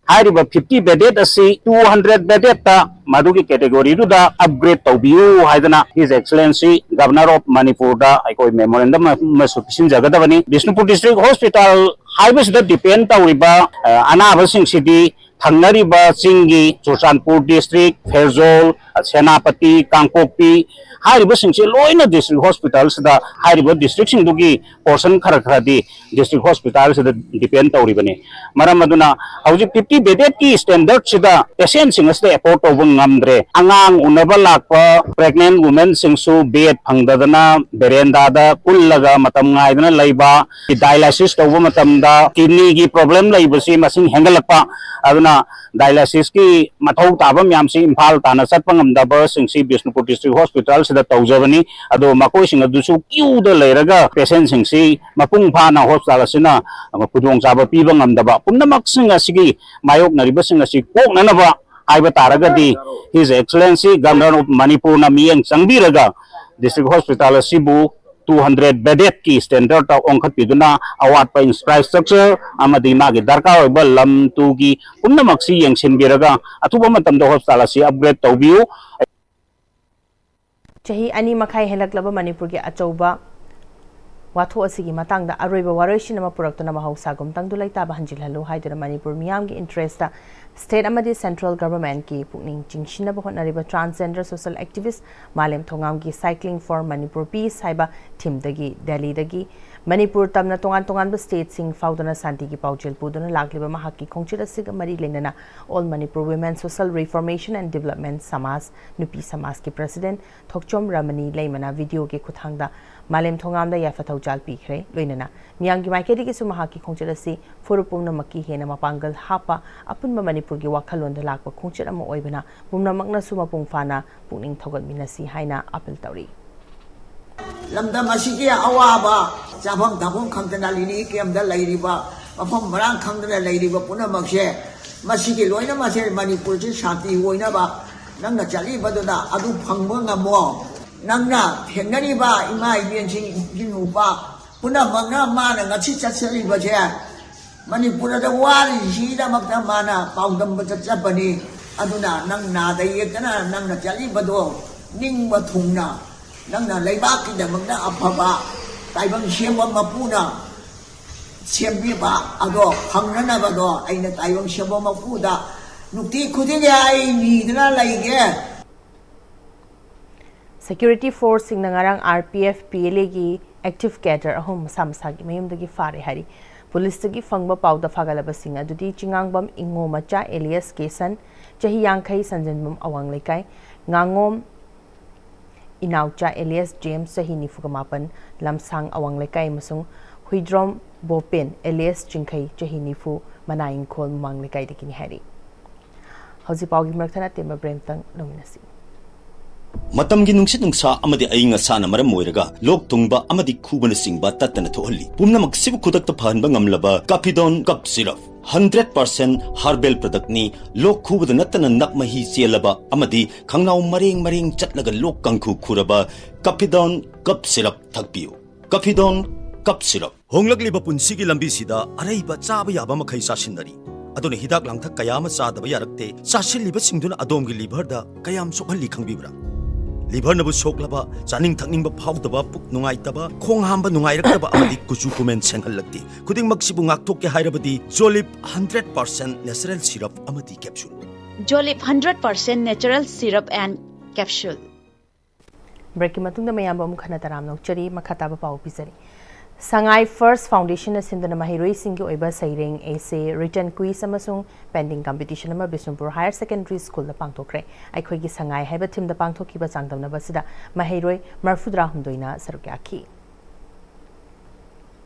ꯍꯥꯏꯔꯤꯕ fifty bedded ꯑꯁꯤ two hundred beddedꯇ ꯃꯗꯨꯒꯤ categoryꯗꯨꯗ upgrade ꯇꯧꯕꯤꯌꯨ ꯍꯥꯏꯗꯅ His Excellency Governor of Manipurꯗ ꯑꯩꯈꯣꯏ memorandum ꯑꯃꯁꯨ ꯄꯤꯁꯤꯟꯖꯒꯗꯕꯅꯤ꯫ ꯕꯤꯁꯅꯨꯄꯨꯔ district hospital ꯍꯥꯏꯕꯁꯤꯗ depend ꯇꯧꯔꯤꯕ, ꯑ, ꯑꯅꯥꯕꯁꯤꯡꯁꯤꯗꯤ ꯊꯪꯅꯔꯤꯕ ꯆꯤꯡꯒꯤ ꯆꯨꯔꯆꯥꯟꯄꯨꯔ district, ꯐꯦꯔꯖꯣꯜ, ꯁꯦꯅꯥꯄꯇꯤ, ꯀꯥꯡꯄꯣꯛꯄꯤ ꯍꯥꯏꯔꯤꯕꯁꯤꯡꯁꯤ ꯂꯣꯏꯅ district hospitalꯁꯤꯗ ꯍꯥꯏꯔꯤꯕ districtꯁꯤꯡꯗꯨꯒꯤ portion ꯈꯔ ꯈꯔꯗꯤ district hospitalꯁꯤꯗ depend ꯇꯧꯔꯤꯕꯅꯤ꯫ ꯃꯔꯝ ꯑꯗꯨꯅ ꯍꯧꯖꯤꯛ fifty beddedꯀꯤ standardꯁꯤꯗ patientꯁꯤꯡ ꯑꯁꯤꯗ afford ꯇꯧꯕ ꯉꯝꯗ꯭ꯔꯦ꯫ ꯑꯉꯥꯡ ꯎꯅꯕ ꯂꯥꯛꯄ pregnant womenꯁꯤꯡꯁꯨ bed ꯐꯪꯗꯗꯅ verandaꯗ ꯀꯨꯜꯂꯒ ꯃꯇꯝ ꯉꯥꯏꯗꯅ ꯂꯩꯕ, dialysis ꯇꯧꯕ ꯃꯇꯝꯗ kidneyꯒꯤ problem ꯂꯩꯕꯁꯤ ꯃꯁꯤꯡ ꯍꯦꯟꯒꯠꯂꯛꯄ, ꯑꯗꯨꯅ dialysisꯀꯤ ꯃꯊꯧ ꯇꯥꯕ ꯃꯌꯥꯝꯁꯤ ꯏꯝꯐꯥꯜ ꯇꯥꯟꯅ ꯆꯠꯄ ꯉꯝꯗꯕꯁꯤꯡꯁꯤ ꯕꯤꯁꯅꯨꯄꯨꯔ district hospitalꯁꯤꯗ ꯇꯧꯖꯕꯅꯤ꯫ ꯑꯗꯣ ꯃꯈꯣꯏꯁꯤꯡ ꯑꯗꯨꯁꯨ queueꯗ ꯂꯩꯔꯒ patientꯁꯤꯡꯁꯤ ꯃꯄꯨꯡ ꯐꯥꯅ hospital ꯑꯁꯤꯅ ꯈꯨꯗꯣꯡꯆꯥꯕ ꯄꯤꯕ ꯉꯝꯗꯕ ꯄꯨꯝꯅꯃꯛꯁꯤꯡ ꯑꯁꯤꯒꯤ ꯃꯥꯌꯣꯛꯅꯔꯤꯕꯁꯤꯡ ꯑꯁꯤ ꯀꯣꯛꯅꯅꯕ ꯍꯥꯏꯕ ꯇꯥꯔꯒꯗꯤ His Excellency Governor of Manipurꯅ ꯃꯤꯠꯌꯦꯡ ꯆꯪꯕꯤꯔꯒ district hospital ꯑꯁꯤꯕꯨ two hundred beddedꯀꯤ standardꯇ ꯑꯣꯟꯈꯠꯄꯤꯗꯨꯅ ꯑꯋꯥꯠꯄ infrastructure ꯑꯃꯗꯤ ꯃꯥꯒꯤ ꯗꯔꯀꯥꯔ ꯑꯣꯏꯕ ꯂꯝ ꯇꯨꯒꯤ ꯄꯨꯝꯅꯃꯛꯁꯤ ꯌꯦꯡꯁꯤꯟꯕꯤꯔꯒ ꯑꯊꯨꯕ ꯃꯇꯝꯗ hospital ꯑꯁꯤ upgrade ꯇꯧꯕꯤꯌꯨ꯫ ꯆꯍꯤ ꯑꯅꯤ ꯃꯈꯥꯏ ꯍꯦꯜꯂꯛꯂꯕ ꯃꯅꯤꯄꯨꯔꯒꯤ ꯑꯆꯧꯕ ꯋꯥꯊꯣꯛ ꯑꯁꯤꯒꯤ ꯃꯇꯥꯡꯗ ꯑꯔꯣꯏꯕ ꯋꯥꯔꯣꯏꯁꯤꯟ ꯑꯃ ꯄꯨꯔꯛꯇꯨꯅ ꯃꯍꯧꯁꯥꯒꯨꯝ ꯇꯪꯗꯨ ꯂꯩꯇꯥꯕ ꯍꯟꯖꯤꯜꯍꯜꯂꯨ ꯍꯥꯏꯗꯨꯅ ꯃꯅꯤꯄꯨꯔ ꯃꯤꯌꯥꯝꯒꯤ interest ꯁ꯭ꯇꯦꯠ ꯑꯃꯗꯤ ꯁꯦꯟꯇ꯭ꯔꯦꯜ ꯒꯚꯔꯟꯃꯦꯟꯠꯀꯤ ꯄꯨꯛꯅꯤꯡ ꯆꯤꯡꯁꯤꯟꯅꯕ ꯍꯣꯠꯅꯔꯤꯕ transgender social activist ꯃꯥꯂꯦꯝ ꯊꯣꯉꯥꯝꯒꯤ Cycling for Manipur Peace ꯍꯥꯏꯕ ꯊꯤꯝꯗꯒꯤ ꯗꯦꯜꯂꯤꯗꯒꯤ ꯃꯅꯤꯄꯨꯔ ꯇꯝꯅ ꯇꯣꯉꯥꯟ ꯇꯣꯉꯥꯟꯕ ꯁ꯭ꯇꯦꯠꯁꯤꯡ ꯐꯥꯎꯗꯨꯅ ꯁꯥꯟꯇꯤꯒꯤ ꯄꯥꯎꯖꯦꯜ ꯄꯨꯗꯨꯅ ꯂꯥꯛꯂꯤꯕ ꯃꯍꯥꯛꯀꯤ ꯈꯣꯡꯆꯠ ꯑꯁꯤꯒ ꯃꯔꯤ ꯂꯩꯅꯅ All Manipur Women Social Reformation and Development ꯁꯃꯥꯖ ꯅꯨꯄꯤ ꯁꯃꯥꯖꯀꯤ ꯄ꯭ꯔꯁꯤꯗꯦꯟꯠ ꯊꯣꯛꯆꯣꯝ ꯔꯃꯅꯤ ꯂꯩꯃꯅ ꯚꯤꯗꯤꯑꯣꯒꯤ ꯈꯨꯠꯊꯥꯡꯗ ꯃꯥꯂꯦꯝ ꯊꯣꯉꯥꯝꯗ ꯌꯥꯏꯐ ꯊꯧꯖꯥꯜ ꯄꯤꯈ꯭ꯔꯦ꯫ ꯂꯣꯏꯅꯅ ꯃꯤꯌꯥꯝꯒꯤ ꯃꯥꯏꯀꯩꯗꯒꯤꯁꯨ ꯃꯍꯥꯛꯀꯤ ꯈꯣꯡꯆꯠ ꯑꯁꯤ ꯐꯨꯔꯨꯞ ꯄꯨꯝꯅꯃꯛꯀꯤ ꯍꯦꯟꯅ ꯃꯄꯥꯡꯒꯜ ꯍꯥꯞꯄ, ꯑꯄꯨꯟꯕ ꯃꯅꯤꯄꯨꯔꯒꯤ ꯋꯥꯈꯜꯂꯣꯟꯗ ꯂꯥꯛꯄ ꯈꯣꯡꯆꯠ ꯑꯃ ꯑꯣꯏꯕꯅ ꯄꯨꯝꯅꯃꯛꯅꯁꯨ ꯃꯄꯨꯡ ꯐꯥꯅ ꯄꯨꯛꯅꯤꯡ ꯊꯧꯒꯠꯃꯤꯟꯅꯁꯤ ꯍꯥꯏꯅ ꯑꯥꯄꯤꯜ ꯇꯧꯔꯤ꯫ ꯂꯝꯗꯝ ꯑꯁꯤꯒꯤ ꯑꯋꯥꯕ, ꯆꯥꯐꯝ ꯊꯛꯐꯝ ꯈꯪꯗꯅ ꯔꯤꯂꯤꯐ ꯀꯦꯝꯞꯇ ꯂꯩꯔꯤꯕ, ꯃꯐꯝ ꯃꯔꯥꯡ ꯈꯪꯗꯅ ꯂꯩꯔꯤꯕ ꯄꯨꯝꯅꯃꯛꯁꯦ, ꯃꯁꯤꯒꯤ ꯂꯣꯏꯅꯃꯛꯁꯦ ꯃꯅꯤꯄꯨꯔꯁꯤ ꯁꯥꯟꯇꯤ ꯑꯣꯏꯅꯕ ꯅꯪꯅ ꯆꯠꯂꯤꯕꯗꯨꯗ ꯑꯗꯨ ꯐꯪꯕ ꯉꯝꯃꯣ꯫ ꯅꯪꯅ ꯊꯦꯡꯅꯔꯤꯕ ꯏꯃꯥ ꯏꯕꯦꯟꯁꯤꯡ, ꯏꯆꯤꯟ ꯅꯨꯄꯥ ꯄꯨꯝꯅꯃꯛꯅ ꯃꯥꯅ ꯉꯁꯤ ꯆꯠꯆꯔꯤꯕꯁꯦ ꯃꯅꯤꯄꯨꯔꯗ ꯋꯥꯔꯤꯁꯤꯒꯤꯗꯃꯛꯇ ꯃꯥꯅ ꯄꯥꯎꯗꯝꯕꯗ ꯆꯠꯄꯅꯤ꯫ ꯑꯗꯨꯅ ꯅꯪ ꯅꯥꯗ ꯌꯦꯛꯇꯅ ꯅꯪꯅ ꯆꯠꯂꯤꯕꯗꯣ ꯅꯤꯡꯕ ꯊꯨꯡꯅ ꯅꯪꯅ ꯂꯩꯕꯥꯛꯀꯤꯗꯃꯛꯇ ꯑꯐꯕ ꯇꯥꯏꯕꯪ ꯁꯦꯝꯕ ꯃꯄꯨꯅ ꯁꯦꯝꯕꯤꯕ ꯑꯗꯣ ꯐꯪꯅꯅꯕꯗꯣ ꯑꯩꯅ ꯇꯥꯏꯕꯪ ꯁꯦꯝꯕ ꯃꯄꯨꯗ ꯅꯨꯡꯇꯤ ꯈꯨꯗꯤꯡꯒꯤ ꯑꯩ ꯅꯤꯗꯨꯅ ꯂꯩꯒꯦ꯫ Security forceꯁꯤꯡꯅ ꯉꯔꯥꯡ RPF PLAꯒꯤ active cadre ꯑꯍꯨꯝ ꯃꯁꯥ ꯃꯁꯥꯒꯤ ꯃꯌꯨꯝꯗꯒꯤ ꯐꯥꯔꯦ ꯍꯥꯏꯔꯤ꯫ ꯄꯨꯂꯤꯁꯇꯒꯤ ꯐꯪꯕ ꯄꯥꯎꯗ ꯐꯥꯒꯠꯂꯕꯁꯤꯡ ꯑꯗꯨꯗꯤ ꯆꯤꯉꯥꯡꯕꯝ ꯏꯉꯣꯃꯆꯥ alias ꯀꯦꯁꯟ, ꯆꯍꯤ ꯌꯥꯡꯈꯩ, ꯁꯟꯖꯦꯟꯕꯝ ꯑꯋꯥꯡ ꯂꯩꯀꯥꯏ, ꯉꯥꯉꯣꯝ ꯏꯅꯥꯎꯆꯥ alias ꯖꯦꯝꯁ, ꯆꯍꯤ ꯅꯤꯐꯨꯒ ꯃꯥꯄꯟ, ꯂꯝꯁꯥꯡ ꯑꯋꯥꯡ ꯂꯩꯀꯥꯏ, ꯑꯃꯁꯨꯡ ꯍꯨꯏꯗ꯭ꯔꯣꯝ ꯕꯣꯄꯦꯟ alias ꯆꯤꯡꯈꯩ, ꯆꯍꯤ ꯅꯤꯐꯨ, ꯃꯅꯥ ꯏꯪꯈꯣꯜ ꯃꯃꯥꯡ ꯂꯩꯀꯥꯏꯗꯒꯤꯅꯤ ꯍꯥꯏꯔꯤ꯫ ꯍꯧꯖꯤꯛ ꯄꯥꯎꯒꯤ ꯃꯔꯛ ꯊꯠꯅ ꯑꯇꯦꯟꯕ ꯕ꯭ꯔꯦꯛ ꯑꯃꯇꯪ ꯂꯧꯃꯤꯟꯅꯁꯤ꯫ ꯃꯇꯝꯒꯤ ꯅꯨꯡꯁꯤꯠ ꯅꯨꯡꯁꯥ ꯑꯃꯗꯤ ꯑꯏꯪ ꯑꯁꯥꯅ ꯃꯔꯝ ꯑꯣꯏꯔꯒ ꯂꯣꯛ ꯊꯨꯡꯕ ꯑꯃꯗꯤ ꯈꯨꯕꯅꯆꯤꯡꯕ ꯇꯠꯇꯅ ꯊꯣꯛꯍꯜꯂꯤ꯫ ꯄꯨꯝꯅꯃꯛꯁꯤꯕꯨ ꯈꯨꯗꯛꯇ ꯐꯍꯟꯕ ꯉꯝꯂꯕ ꯀꯥꯐꯤꯗꯣꯟ ꯀꯞ ꯁꯤꯔꯞ꯫ Hundred percent herbal productꯅꯤ꯫ ꯂꯣꯛ ꯈꯨꯕꯗ ꯅꯠꯇꯅ ꯅꯞ ꯃꯍꯤ ꯆꯦꯜꯂꯕ ꯑꯃꯗꯤ ꯈꯪꯅꯥꯎ ꯃꯔꯦꯡ ꯃꯔꯦꯡ ꯆꯠꯂꯒ ꯂꯣꯛ ꯀꯥꯡꯈꯨ ꯈꯨꯔꯕ ꯀꯥꯐꯤꯗꯣꯟ ꯀꯞ ꯁꯤꯔꯞ ꯊꯛꯄꯤꯌꯨ꯫ ꯀꯥꯐꯤꯗꯣꯟ ꯀꯞ ꯁꯤꯔꯞ꯫ ꯍꯣꯡꯂꯛꯂꯤꯕ ꯄꯨꯟꯁꯤꯒꯤ ꯂꯝꯕꯤꯁꯤꯗ ꯑꯔꯩꯕ ꯆꯥꯕ ꯌꯥꯕ ꯃꯈꯩ ꯆꯥꯁꯤꯟꯅꯔꯤ꯫ ꯑꯗꯨꯅ ꯍꯤꯗꯥꯛ ꯂꯥꯡꯊꯛ ꯀꯌꯥ ꯑꯃ ꯆꯥꯗꯕ ꯌꯥꯔꯛꯇꯦ꯫ ꯆꯥꯁꯤꯜꯂꯤꯕꯁꯤꯡꯗꯨꯅ ꯑꯗꯣꯝꯒꯤ liverꯗ ꯀꯌꯥꯝ ꯁꯣꯛꯍꯜꯂꯤ ꯈꯪꯕꯤꯕ꯭ꯔꯥ? ꯂꯤꯚꯔꯅꯕꯨ ꯁꯣꯛꯂꯕ, ꯆꯥꯅꯤꯡ ꯊꯛꯅꯤꯡꯕ ꯐꯥꯎꯗꯕ, ꯄꯨꯛ ꯅꯨꯡꯉꯥꯏꯇꯕ, ꯈꯣꯡ ꯍꯥꯝꯕ ꯅꯨꯡꯉꯥꯏꯔꯛꯇꯕ ꯑꯃꯗꯤ ꯀꯨꯆꯨ ꯀꯨꯃꯦꯟ ꯁꯦꯡꯍꯜꯂꯛꯇꯦ꯫ ꯈꯨꯗꯤꯡꯃꯛꯁꯤꯕꯨ ꯉꯥꯛꯊꯣꯛꯀꯦ ꯍꯥꯏꯔꯕꯗꯤ ꯖꯣꯂꯤꯞ ꯍꯟꯗ꯭ꯔꯦꯠ ꯄꯥꯔꯁꯦꯟ ꯅꯦꯆꯔꯦꯜ ꯁꯤꯔꯞ ꯑꯃꯗꯤ capsule. Jolip hundred percent natural syrup and capsule. ꯕ꯭ꯔꯦꯛꯀꯤ ꯃꯇꯨꯡꯗ ꯃꯌꯥꯝꯕꯨ ꯑꯃꯨꯛ ꯍꯟꯅ ꯇꯔꯥꯝꯅ ꯑꯣꯛꯆꯔꯤ꯫ ꯃꯈꯥ ꯇꯥꯕ ꯄꯥꯎ ꯄꯤꯖꯔꯤ꯫ ꯁꯉꯥꯏ ꯐꯥꯔꯁ ꯐꯥꯎꯟꯗꯦꯁꯟꯅ ꯁꯤꯟꯗꯨꯅ ꯃꯍꯩꯔꯣꯏꯁꯤꯡꯒꯤ ꯑꯣꯏꯕ ꯁꯩꯔꯦꯡ, essay, written quiz ꯑꯃꯁꯨꯡ painting competition ꯑꯃ ꯕꯤꯁꯅꯨꯄꯨꯔ ꯍꯥꯌꯔ ꯁꯦꯀꯦꯟꯗꯔꯤ ꯁ꯭ꯀꯨꯜꯗ ꯄꯥꯡꯊꯣꯛꯈ꯭ꯔꯦ꯫ ꯑꯩꯈꯣꯏꯒꯤ ꯁꯉꯥꯏ ꯍꯥꯏꯕ ꯊꯤꯝꯗ ꯄꯥꯡꯊꯣꯛꯈꯤꯕ ꯆꯥꯡꯗꯝꯅꯕ ꯑꯁꯤꯗ ꯃꯍꯩꯔꯣꯏ ꯃꯔꯐꯨꯇꯔꯥ ꯍꯨꯝꯗꯣꯏꯅ ꯁꯔꯨꯛ ꯌꯥꯈꯤ꯫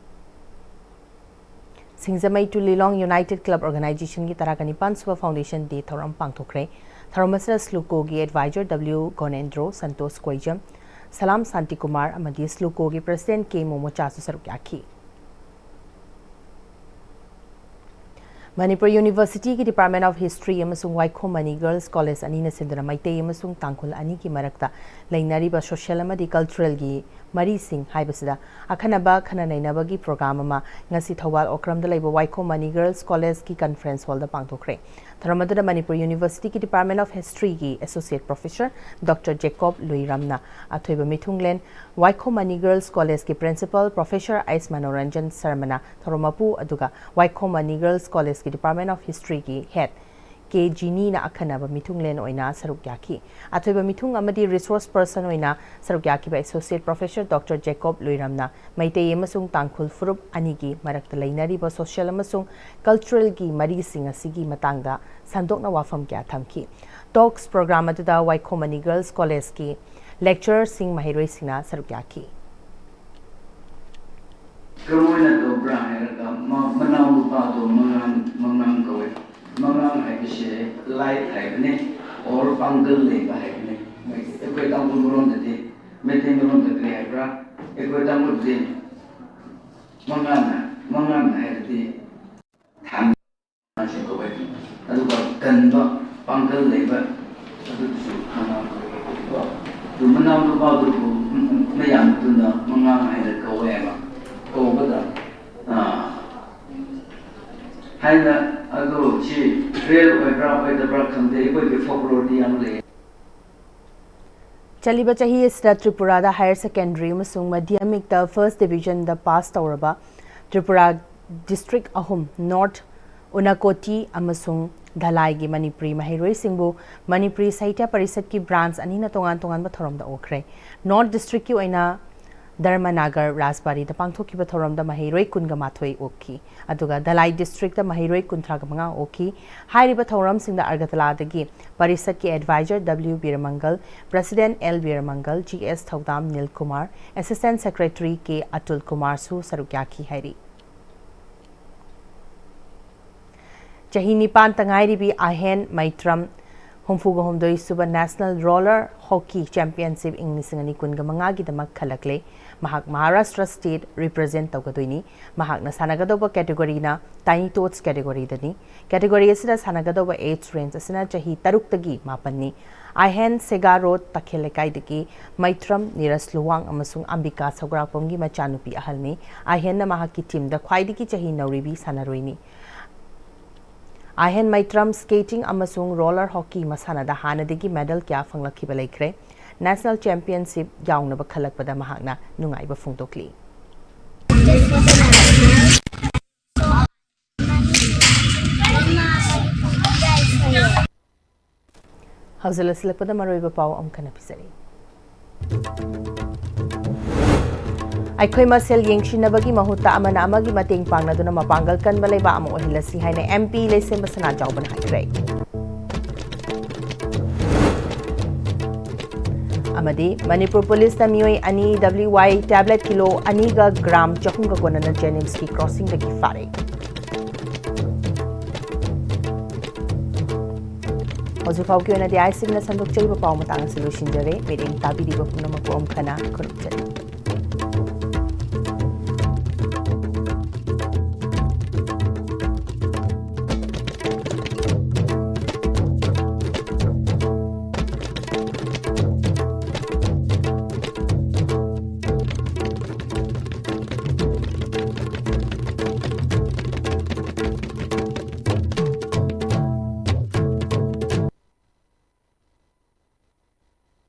ꯁꯤꯡꯖꯃꯩ ꯇꯨ ꯂꯤꯂꯣꯡ ꯌꯨꯅꯥꯏꯇꯦꯗ ꯀ꯭ꯂꯕ ꯑꯣꯔꯒꯅꯥꯏꯖꯦꯁꯟꯒꯤ ꯇꯔꯥꯒ ꯅꯤꯄꯥꯟ ꯁꯨꯕ ꯐꯥꯎꯟꯗꯦꯁꯟ ꯗꯦ ꯊꯧꯔꯝ ꯄꯥꯡꯊꯣꯛꯈ꯭ꯔꯦ꯫ ꯊꯧꯔꯝ ꯑꯁꯤꯗ ꯁ꯭ꯂꯨꯀꯣꯒꯤ ꯑꯦꯗꯚꯥꯏꯖꯔ ꯗꯕ꯭ꯂꯤꯎ ꯒꯣꯅꯦꯟꯗ꯭ꯔꯣ, ꯁꯟꯇꯣꯁ ꯀꯣꯏꯖꯝ, ꯁꯂꯥꯝ ꯁꯥꯟꯇꯤꯀꯨꯃꯥꯔ ꯑꯃꯗꯤ ꯁ꯭ꯂꯨꯀꯣꯒꯤ ꯄ꯭ꯔꯁꯤꯗꯦꯟꯠ ꯀꯦ ꯃꯣꯃꯣꯆꯥꯁꯨ ꯁꯔꯨꯛ ꯌꯥꯈꯤ꯫ ꯃꯅꯤꯄꯨꯔ ꯌꯨꯅꯤꯚꯔꯁꯤꯇꯤꯒꯤ ꯗꯤꯄꯥꯔꯠꯃꯦꯟ ꯑꯣꯐ ꯍꯤꯁꯇ꯭ꯔꯤ ꯑꯃꯁꯨꯡ ꯋꯥꯏꯈꯣꯝ ꯃꯅꯤ ꯒꯔꯜꯁ ꯀꯣꯂꯦꯖ ꯑꯅꯤꯅ ꯁꯤꯟꯗꯨꯅ ꯃꯩꯇꯩ ꯑꯃꯁꯨꯡ ꯇꯥꯡꯈꯨꯜ ꯑꯅꯤꯒꯤ ꯃꯔꯛꯇ ꯂꯩꯅꯔꯤꯕ ꯁꯣꯁꯤꯌꯦꯜ ꯑꯃꯗꯤ ꯀꯜꯆꯔꯦꯜꯒꯤ ꯃꯔꯤꯁꯤꯡ ꯍꯥꯏꯕꯁꯤꯗ ꯑꯈꯟꯅꯕ ꯈꯟꯅ ꯅꯩꯅꯕꯒꯤ ꯄ꯭ꯔꯣꯒ꯭ꯔꯥꯝ ꯑꯃ ꯉꯁꯤ ꯊꯧꯕꯥꯜ ꯑꯣꯀ꯭ꯔꯝꯗ ꯂꯩꯕ ꯋꯥꯏꯈꯣꯝ ꯃꯅꯤ ꯒꯔꯜꯁ ꯀꯣꯂꯦꯖꯀꯤ ꯀꯟꯐꯔꯦꯟꯁ ꯍꯣꯜꯗ ꯄꯥꯡꯊꯣꯛꯈ꯭ꯔꯦ꯫ ꯊꯧꯔꯝ ꯑꯗꯨꯗ ꯃꯅꯤꯄꯨꯔ ꯌꯨꯅꯤꯚꯔꯁꯤꯇꯤꯒꯤ ꯗꯤꯄꯥꯔꯠꯃꯦꯟ ꯑꯣꯐ ꯍꯤꯁꯇ꯭ꯔꯤꯒꯤ ꯑꯦꯁꯣꯁꯤꯌꯦꯠ ꯄ꯭ꯔꯣꯐꯦꯁꯔ ꯗꯣꯛꯇꯔ ꯖꯦꯀꯣꯕ ꯂꯨꯏꯔꯥꯝꯅ ꯑꯊꯣꯏꯕ ꯃꯤꯊꯨꯡꯂꯦꯟ, ꯋꯥꯏꯈꯣꯝ ꯃꯅꯤ ꯒꯔꯜꯁ ꯀꯣꯂꯦꯖꯀꯤ ꯄ꯭ꯔꯤꯟꯁꯤꯄꯥꯜ ꯄ꯭ꯔꯣꯐꯦꯁꯔ ꯑꯩꯁ ꯃꯅꯣꯔꯟꯖꯟ ꯁꯔꯃꯅ ꯊꯧꯔꯝ ꯃꯄꯨ, ꯑꯗꯨꯒ ꯋꯥꯏꯈꯣꯝ ꯃꯅꯤ ꯒꯔꯜꯁ ꯀꯣꯂꯦꯖꯀꯤ ꯗꯤꯄꯥꯔꯠꯃꯦꯟ ꯑꯣꯐ ꯍꯤꯁꯇ꯭ꯔꯤꯒꯤ ꯍꯦꯗ ꯀꯦ ꯖꯤꯅꯤꯅ ꯑꯈꯟꯅꯕ ꯃꯤꯊꯨꯡꯂꯦꯟ ꯑꯣꯏꯅ ꯁꯔꯨꯛ ꯌꯥꯈꯤ꯫ ꯑꯊꯣꯏꯕ ꯃꯤꯊꯨꯡ ꯑꯃꯗꯤ ꯔꯤꯁꯣꯔꯁ ꯄꯔꯁꯟ ꯑꯣꯏꯅ ꯁꯔꯨꯛ ꯌꯥꯈꯤꯕ associate professor doctor Jacob ꯂꯨꯏꯔꯥꯝꯅ Meitei ꯑꯃꯁꯨꯡ ꯇꯥꯡꯈꯨꯜ ꯐꯨꯔꯨꯞ ꯑꯅꯤꯒꯤ ꯃꯔꯛꯇ ꯂꯩꯅꯔꯤꯕ ꯁꯣꯁꯤꯌꯦꯜ ꯑꯃꯁꯨꯡ ꯀꯜꯆꯔꯦꯜꯒꯤ ꯃꯔꯤꯁꯤꯡ ꯑꯁꯤꯒꯤ ꯃꯇꯥꯡꯗ ꯁꯟꯗꯣꯛꯅ ꯋꯥꯐꯝ ꯀꯌꯥ ꯊꯝꯈꯤ꯫ ꯇꯣꯛꯁ ꯄ꯭ꯔꯣꯒ꯭ꯔꯥꯝ ꯑꯗꯨꯗ ꯋꯥꯏꯈꯣꯝ ꯃꯅꯤ ꯒꯔꯜꯁ ꯀꯣꯂꯦꯖꯀꯤ ꯂꯦꯛꯆꯔꯔꯁꯤꯡ ꯃꯍꯩꯔꯣꯏꯁꯤꯡꯅ ꯁꯔꯨꯛ ꯌꯥꯈꯤ꯫ ꯀꯔꯝꯍꯥꯏꯅ ꯇꯧꯕ꯭ꯔꯥ ꯍꯥꯏꯔꯒ ꯃ- ꯃꯅꯥꯎ ꯅꯨꯄꯥꯗꯣ ꯃꯉꯥꯡ ꯃꯉꯥꯡ ꯀꯧꯋꯦ꯫ ꯃꯉꯥꯡ ꯍꯥꯏꯕꯁꯦ ꯂꯥꯏꯠ ꯍꯥꯏꯕꯅꯦ, ꯑꯣꯔ ꯄꯥꯡꯒꯜ ꯂꯩꯕ ꯍꯥꯏꯕꯅꯦ꯫ ꯑꯩꯈꯣꯏ ꯇꯥꯡꯈꯨꯜ ꯃꯔꯣꯟꯗꯗꯤ, ꯃꯩꯇꯩ ꯃꯔꯣꯟꯗ ꯀꯔꯤ ꯍꯥꯏꯕ꯭ꯔꯥ? ꯑꯩꯈꯣꯏ ꯇꯥꯡꯈꯨꯜꯗꯗꯤ ꯃꯉꯥꯡ ꯃꯉꯥꯡ ꯍꯥꯏꯔꯗꯤ ꯊꯥꯡ ꯁꯤ ꯀꯧꯋꯦ꯫ ꯑꯗꯨꯒ ꯀꯟꯕ, ꯄꯥꯡꯒꯜ ꯂꯩꯕ, ꯑꯗꯨꯗꯨꯁꯨ ꯃꯉꯥꯡ ꯀꯧꯋꯦꯕꯀꯣ꯫ ꯑꯗꯨ ꯃꯅꯥꯎ ꯅꯨꯄꯥꯗꯨꯕꯨ ꯃꯌꯥꯝꯗꯨꯅ ꯃꯉꯥꯡ ꯍꯥꯏꯅ ꯀꯧꯋꯦꯕ꯫ ꯀꯧꯕꯗ ꯑꯥ, ꯍꯥꯏꯅ ꯑꯗꯨ ꯁꯤ ꯔꯤꯌꯦꯜ ꯑꯣꯏꯕ꯭ꯔꯥ ꯑꯣꯏꯗꯕ꯭ꯔꯥ ꯈꯪꯗꯦ, ꯑꯩꯈꯣꯏꯒꯤ ꯐꯣꯛꯂꯣꯔꯗꯤ ꯌꯥꯝ ꯂꯩ꯫ ꯆꯠꯂꯤꯕ ꯆꯍꯤ ꯑꯁꯤꯗ ꯇ꯭ꯔꯤꯄꯨꯔꯥꯗ higher secondary ꯑꯃꯁꯨꯡ ꯃꯙ꯭ꯌꯃꯤꯛꯇ first divisionꯗ pass ꯇꯧꯔꯕ ꯇ꯭ꯔꯤꯄꯨꯔꯥ district ꯑꯍꯨꯝ, North, ꯎꯅꯀꯣꯇꯤ ꯑꯃꯁꯨꯡ ꯙꯂꯥꯏꯒꯤ ꯃꯅꯤꯄꯨꯔꯤ ꯃꯍꯩꯔꯣꯏꯁꯤꯡꯕꯨ ꯃꯅꯤꯄꯨꯔꯤ ꯁꯥꯍꯤꯇ꯭ꯌ ꯄꯔꯤꯁꯠꯀꯤ branch ꯑꯅꯤꯅ ꯇꯣꯉꯥꯟ ꯇꯣꯉꯥꯟꯕ ꯊꯧꯔꯝꯗ ꯑꯣꯛꯈ꯭ꯔꯦ꯫ North districtꯀꯤ ꯑꯣꯏꯅ ꯙꯔꯃꯅꯥꯒꯔ ꯔꯥꯖꯕꯥꯔꯤꯗ ꯄꯥꯡꯊꯣꯛꯈꯤꯕ ꯊꯧꯔꯝꯗ ꯃꯍꯩꯔꯣꯏ ꯀꯨꯟꯒ ꯃꯥꯊꯣꯏ ꯑꯣꯛꯈꯤ, ꯑꯗꯨꯒ ꯙꯂꯥꯏ districtꯇ ꯃꯍꯩꯔꯣꯏ ꯀꯨꯟꯊ꯭ꯔꯥꯒ ꯃꯉꯥ ꯑꯣꯛꯈꯤ꯫ ꯍꯥꯏꯔꯤꯕ ꯊꯧꯔꯝꯁꯤꯡꯗ ꯑꯒꯔꯇꯂꯥꯗꯒꯤ ꯄꯔꯤꯁꯠꯀꯤ advisor W ꯕꯤꯔꯃꯪꯒꯜ, president L ꯕꯤꯔꯃꯪꯒꯜ, G S ꯊꯧꯗꯥꯝ ꯅꯤꯜ Kumar, assistant secretary K Atul ꯀꯨꯃꯥꯔꯁꯨ ꯁꯔꯨꯛ ꯌꯥꯈꯤ ꯍꯥꯏꯔꯤ꯫ ꯆꯍꯤ ꯅꯤꯄꯥꯟꯇ ꯉꯥꯏꯔꯤꯕꯤ ꯑꯍꯦꯟ ꯃꯩꯇ꯭ꯔꯝ ꯍꯨꯝꯐꯨꯒ ꯍꯨꯝꯗꯣꯏ ꯁꯨꯕ National Roller Hockey Championship ꯏꯪ ꯂꯤꯁꯤꯡ ꯑꯅꯤ ꯀꯨꯟꯒ ꯃꯉꯥꯒꯤꯗꯃꯛ ꯈꯜꯂꯛꯂꯦ꯫ ꯃꯍꯥꯛ ꯃꯍꯥꯔꯥꯁꯇ꯭ꯔ state represent ꯇꯧꯒꯗꯣꯏꯅꯤ꯫ ꯃꯍꯥꯛꯅ ꯁꯥꯟꯅꯒꯗꯧꯕ categoryꯅ tiny tots categoryꯗꯅꯤ꯫ Category ꯑꯁꯤꯗ ꯁꯥꯟꯅꯒꯗꯧꯕ age range ꯑꯁꯤꯅ ꯆꯍꯤ ꯇꯔꯨꯛꯇꯒꯤ ꯃꯥꯄꯟꯅꯤ꯫ ꯑꯍꯦꯟ ꯁꯦꯒꯥ ꯔꯣꯗ ꯇꯈꯦꯜ ꯂꯩꯀꯥꯏꯗꯒꯤ ꯃꯩꯇ꯭ꯔꯝ ꯅꯤꯔꯖ ꯂꯨꯋꯥꯡ ꯑꯃꯁꯨꯡ ꯑꯝꯕꯤꯀꯥ ꯁꯧꯒ꯭ꯔꯥꯛꯄꯝꯒꯤ ꯃꯆꯥꯅꯨꯄꯤ ꯑꯍꯜꯅꯤ꯫ ꯑꯍꯦꯟꯅ ꯃꯍꯥꯛꯀꯤ teamꯗ ꯈ꯭ꯋꯥꯏꯗꯒꯤ ꯆꯍꯤ ꯅꯧꯔꯤꯕꯤ ꯁꯥꯟꯅꯔꯣꯏꯅꯤ꯫ ꯑꯍꯦꯟ ꯃꯩꯇ꯭ꯔꯝ skating ꯑꯃꯁꯨꯡ roller hockey ꯃꯁꯥꯟꯅꯗ ꯍꯥꯟꯅꯗꯒꯤ medal ꯀꯌꯥ ꯐꯪꯂꯛꯈꯤꯕ ꯂꯩꯈ꯭ꯔꯦ꯫ National Championship ꯌꯥꯎꯅꯕ ꯈꯜꯂꯛꯄꯗ ꯃꯍꯥꯛꯅ ꯅꯨꯡꯉꯥꯏꯕ ꯐꯣꯡꯗꯣꯛꯂꯤ꯫ ꯍꯧꯖꯤꯛ ꯂꯣꯏꯁꯤꯜꯂꯛꯄꯗ ꯃꯔꯨꯑꯣꯏꯕ ꯄꯥꯎ ꯑꯃꯨꯛ ꯍꯟꯅ ꯄꯤꯖꯔꯤ꯫ ꯑꯩꯈꯣꯏ ꯃꯁꯦꯜ ꯌꯦꯡꯁꯤꯟꯅꯕꯒꯤ ꯃꯍꯨꯠꯇ ꯑꯃꯅ ꯑꯃꯒꯤ ꯃꯇꯦꯡ ꯄꯥꯡꯅꯗꯨꯅ ꯃꯄꯥꯡꯒꯜ ꯀꯟꯕ ꯂꯩꯕꯥꯛ ꯑꯃ ꯑꯣꯏꯍꯜꯂꯁꯤ ꯍꯥꯏꯅ M P ꯂꯩꯁꯦꯝꯕ ꯁꯅꯥꯖꯥꯎꯕꯅ ꯍꯥꯏꯈ꯭ꯔꯦ꯫ ꯑꯃꯗꯤ ꯃꯅꯤꯄꯨꯔ ꯄꯨꯂꯤꯁꯅ ꯃꯤꯑꯣꯏ ꯑꯅꯤ W Y tablet kilo ꯑꯅꯤꯒ gram ꯆꯍꯨꯝꯒ ꯀꯣꯟꯅꯅ JNIMSꯀꯤ crossingꯗꯒꯤ ꯐꯥꯔꯦ꯫ ꯍꯧꯖꯤꯛ ꯐꯥꯎꯒꯤ ꯑꯣꯏꯅꯗꯤ ꯑꯥꯏ ꯁꯤꯕꯤꯅ ꯁꯟꯗꯣꯛꯆꯔꯤꯕ ꯄꯥꯎ ꯃꯇꯥꯡ ꯑꯁꯤ ꯂꯣꯏꯁꯤꯟꯖꯔꯦ꯫ ꯃꯤꯠꯌꯦꯡ ꯇꯥꯕꯤꯔꯤꯕ ꯄꯨꯝꯅꯃꯛꯄꯨ ꯑꯃꯨꯛ ꯍꯟꯅ ꯈꯨꯔꯨꯝꯖꯔꯤ꯫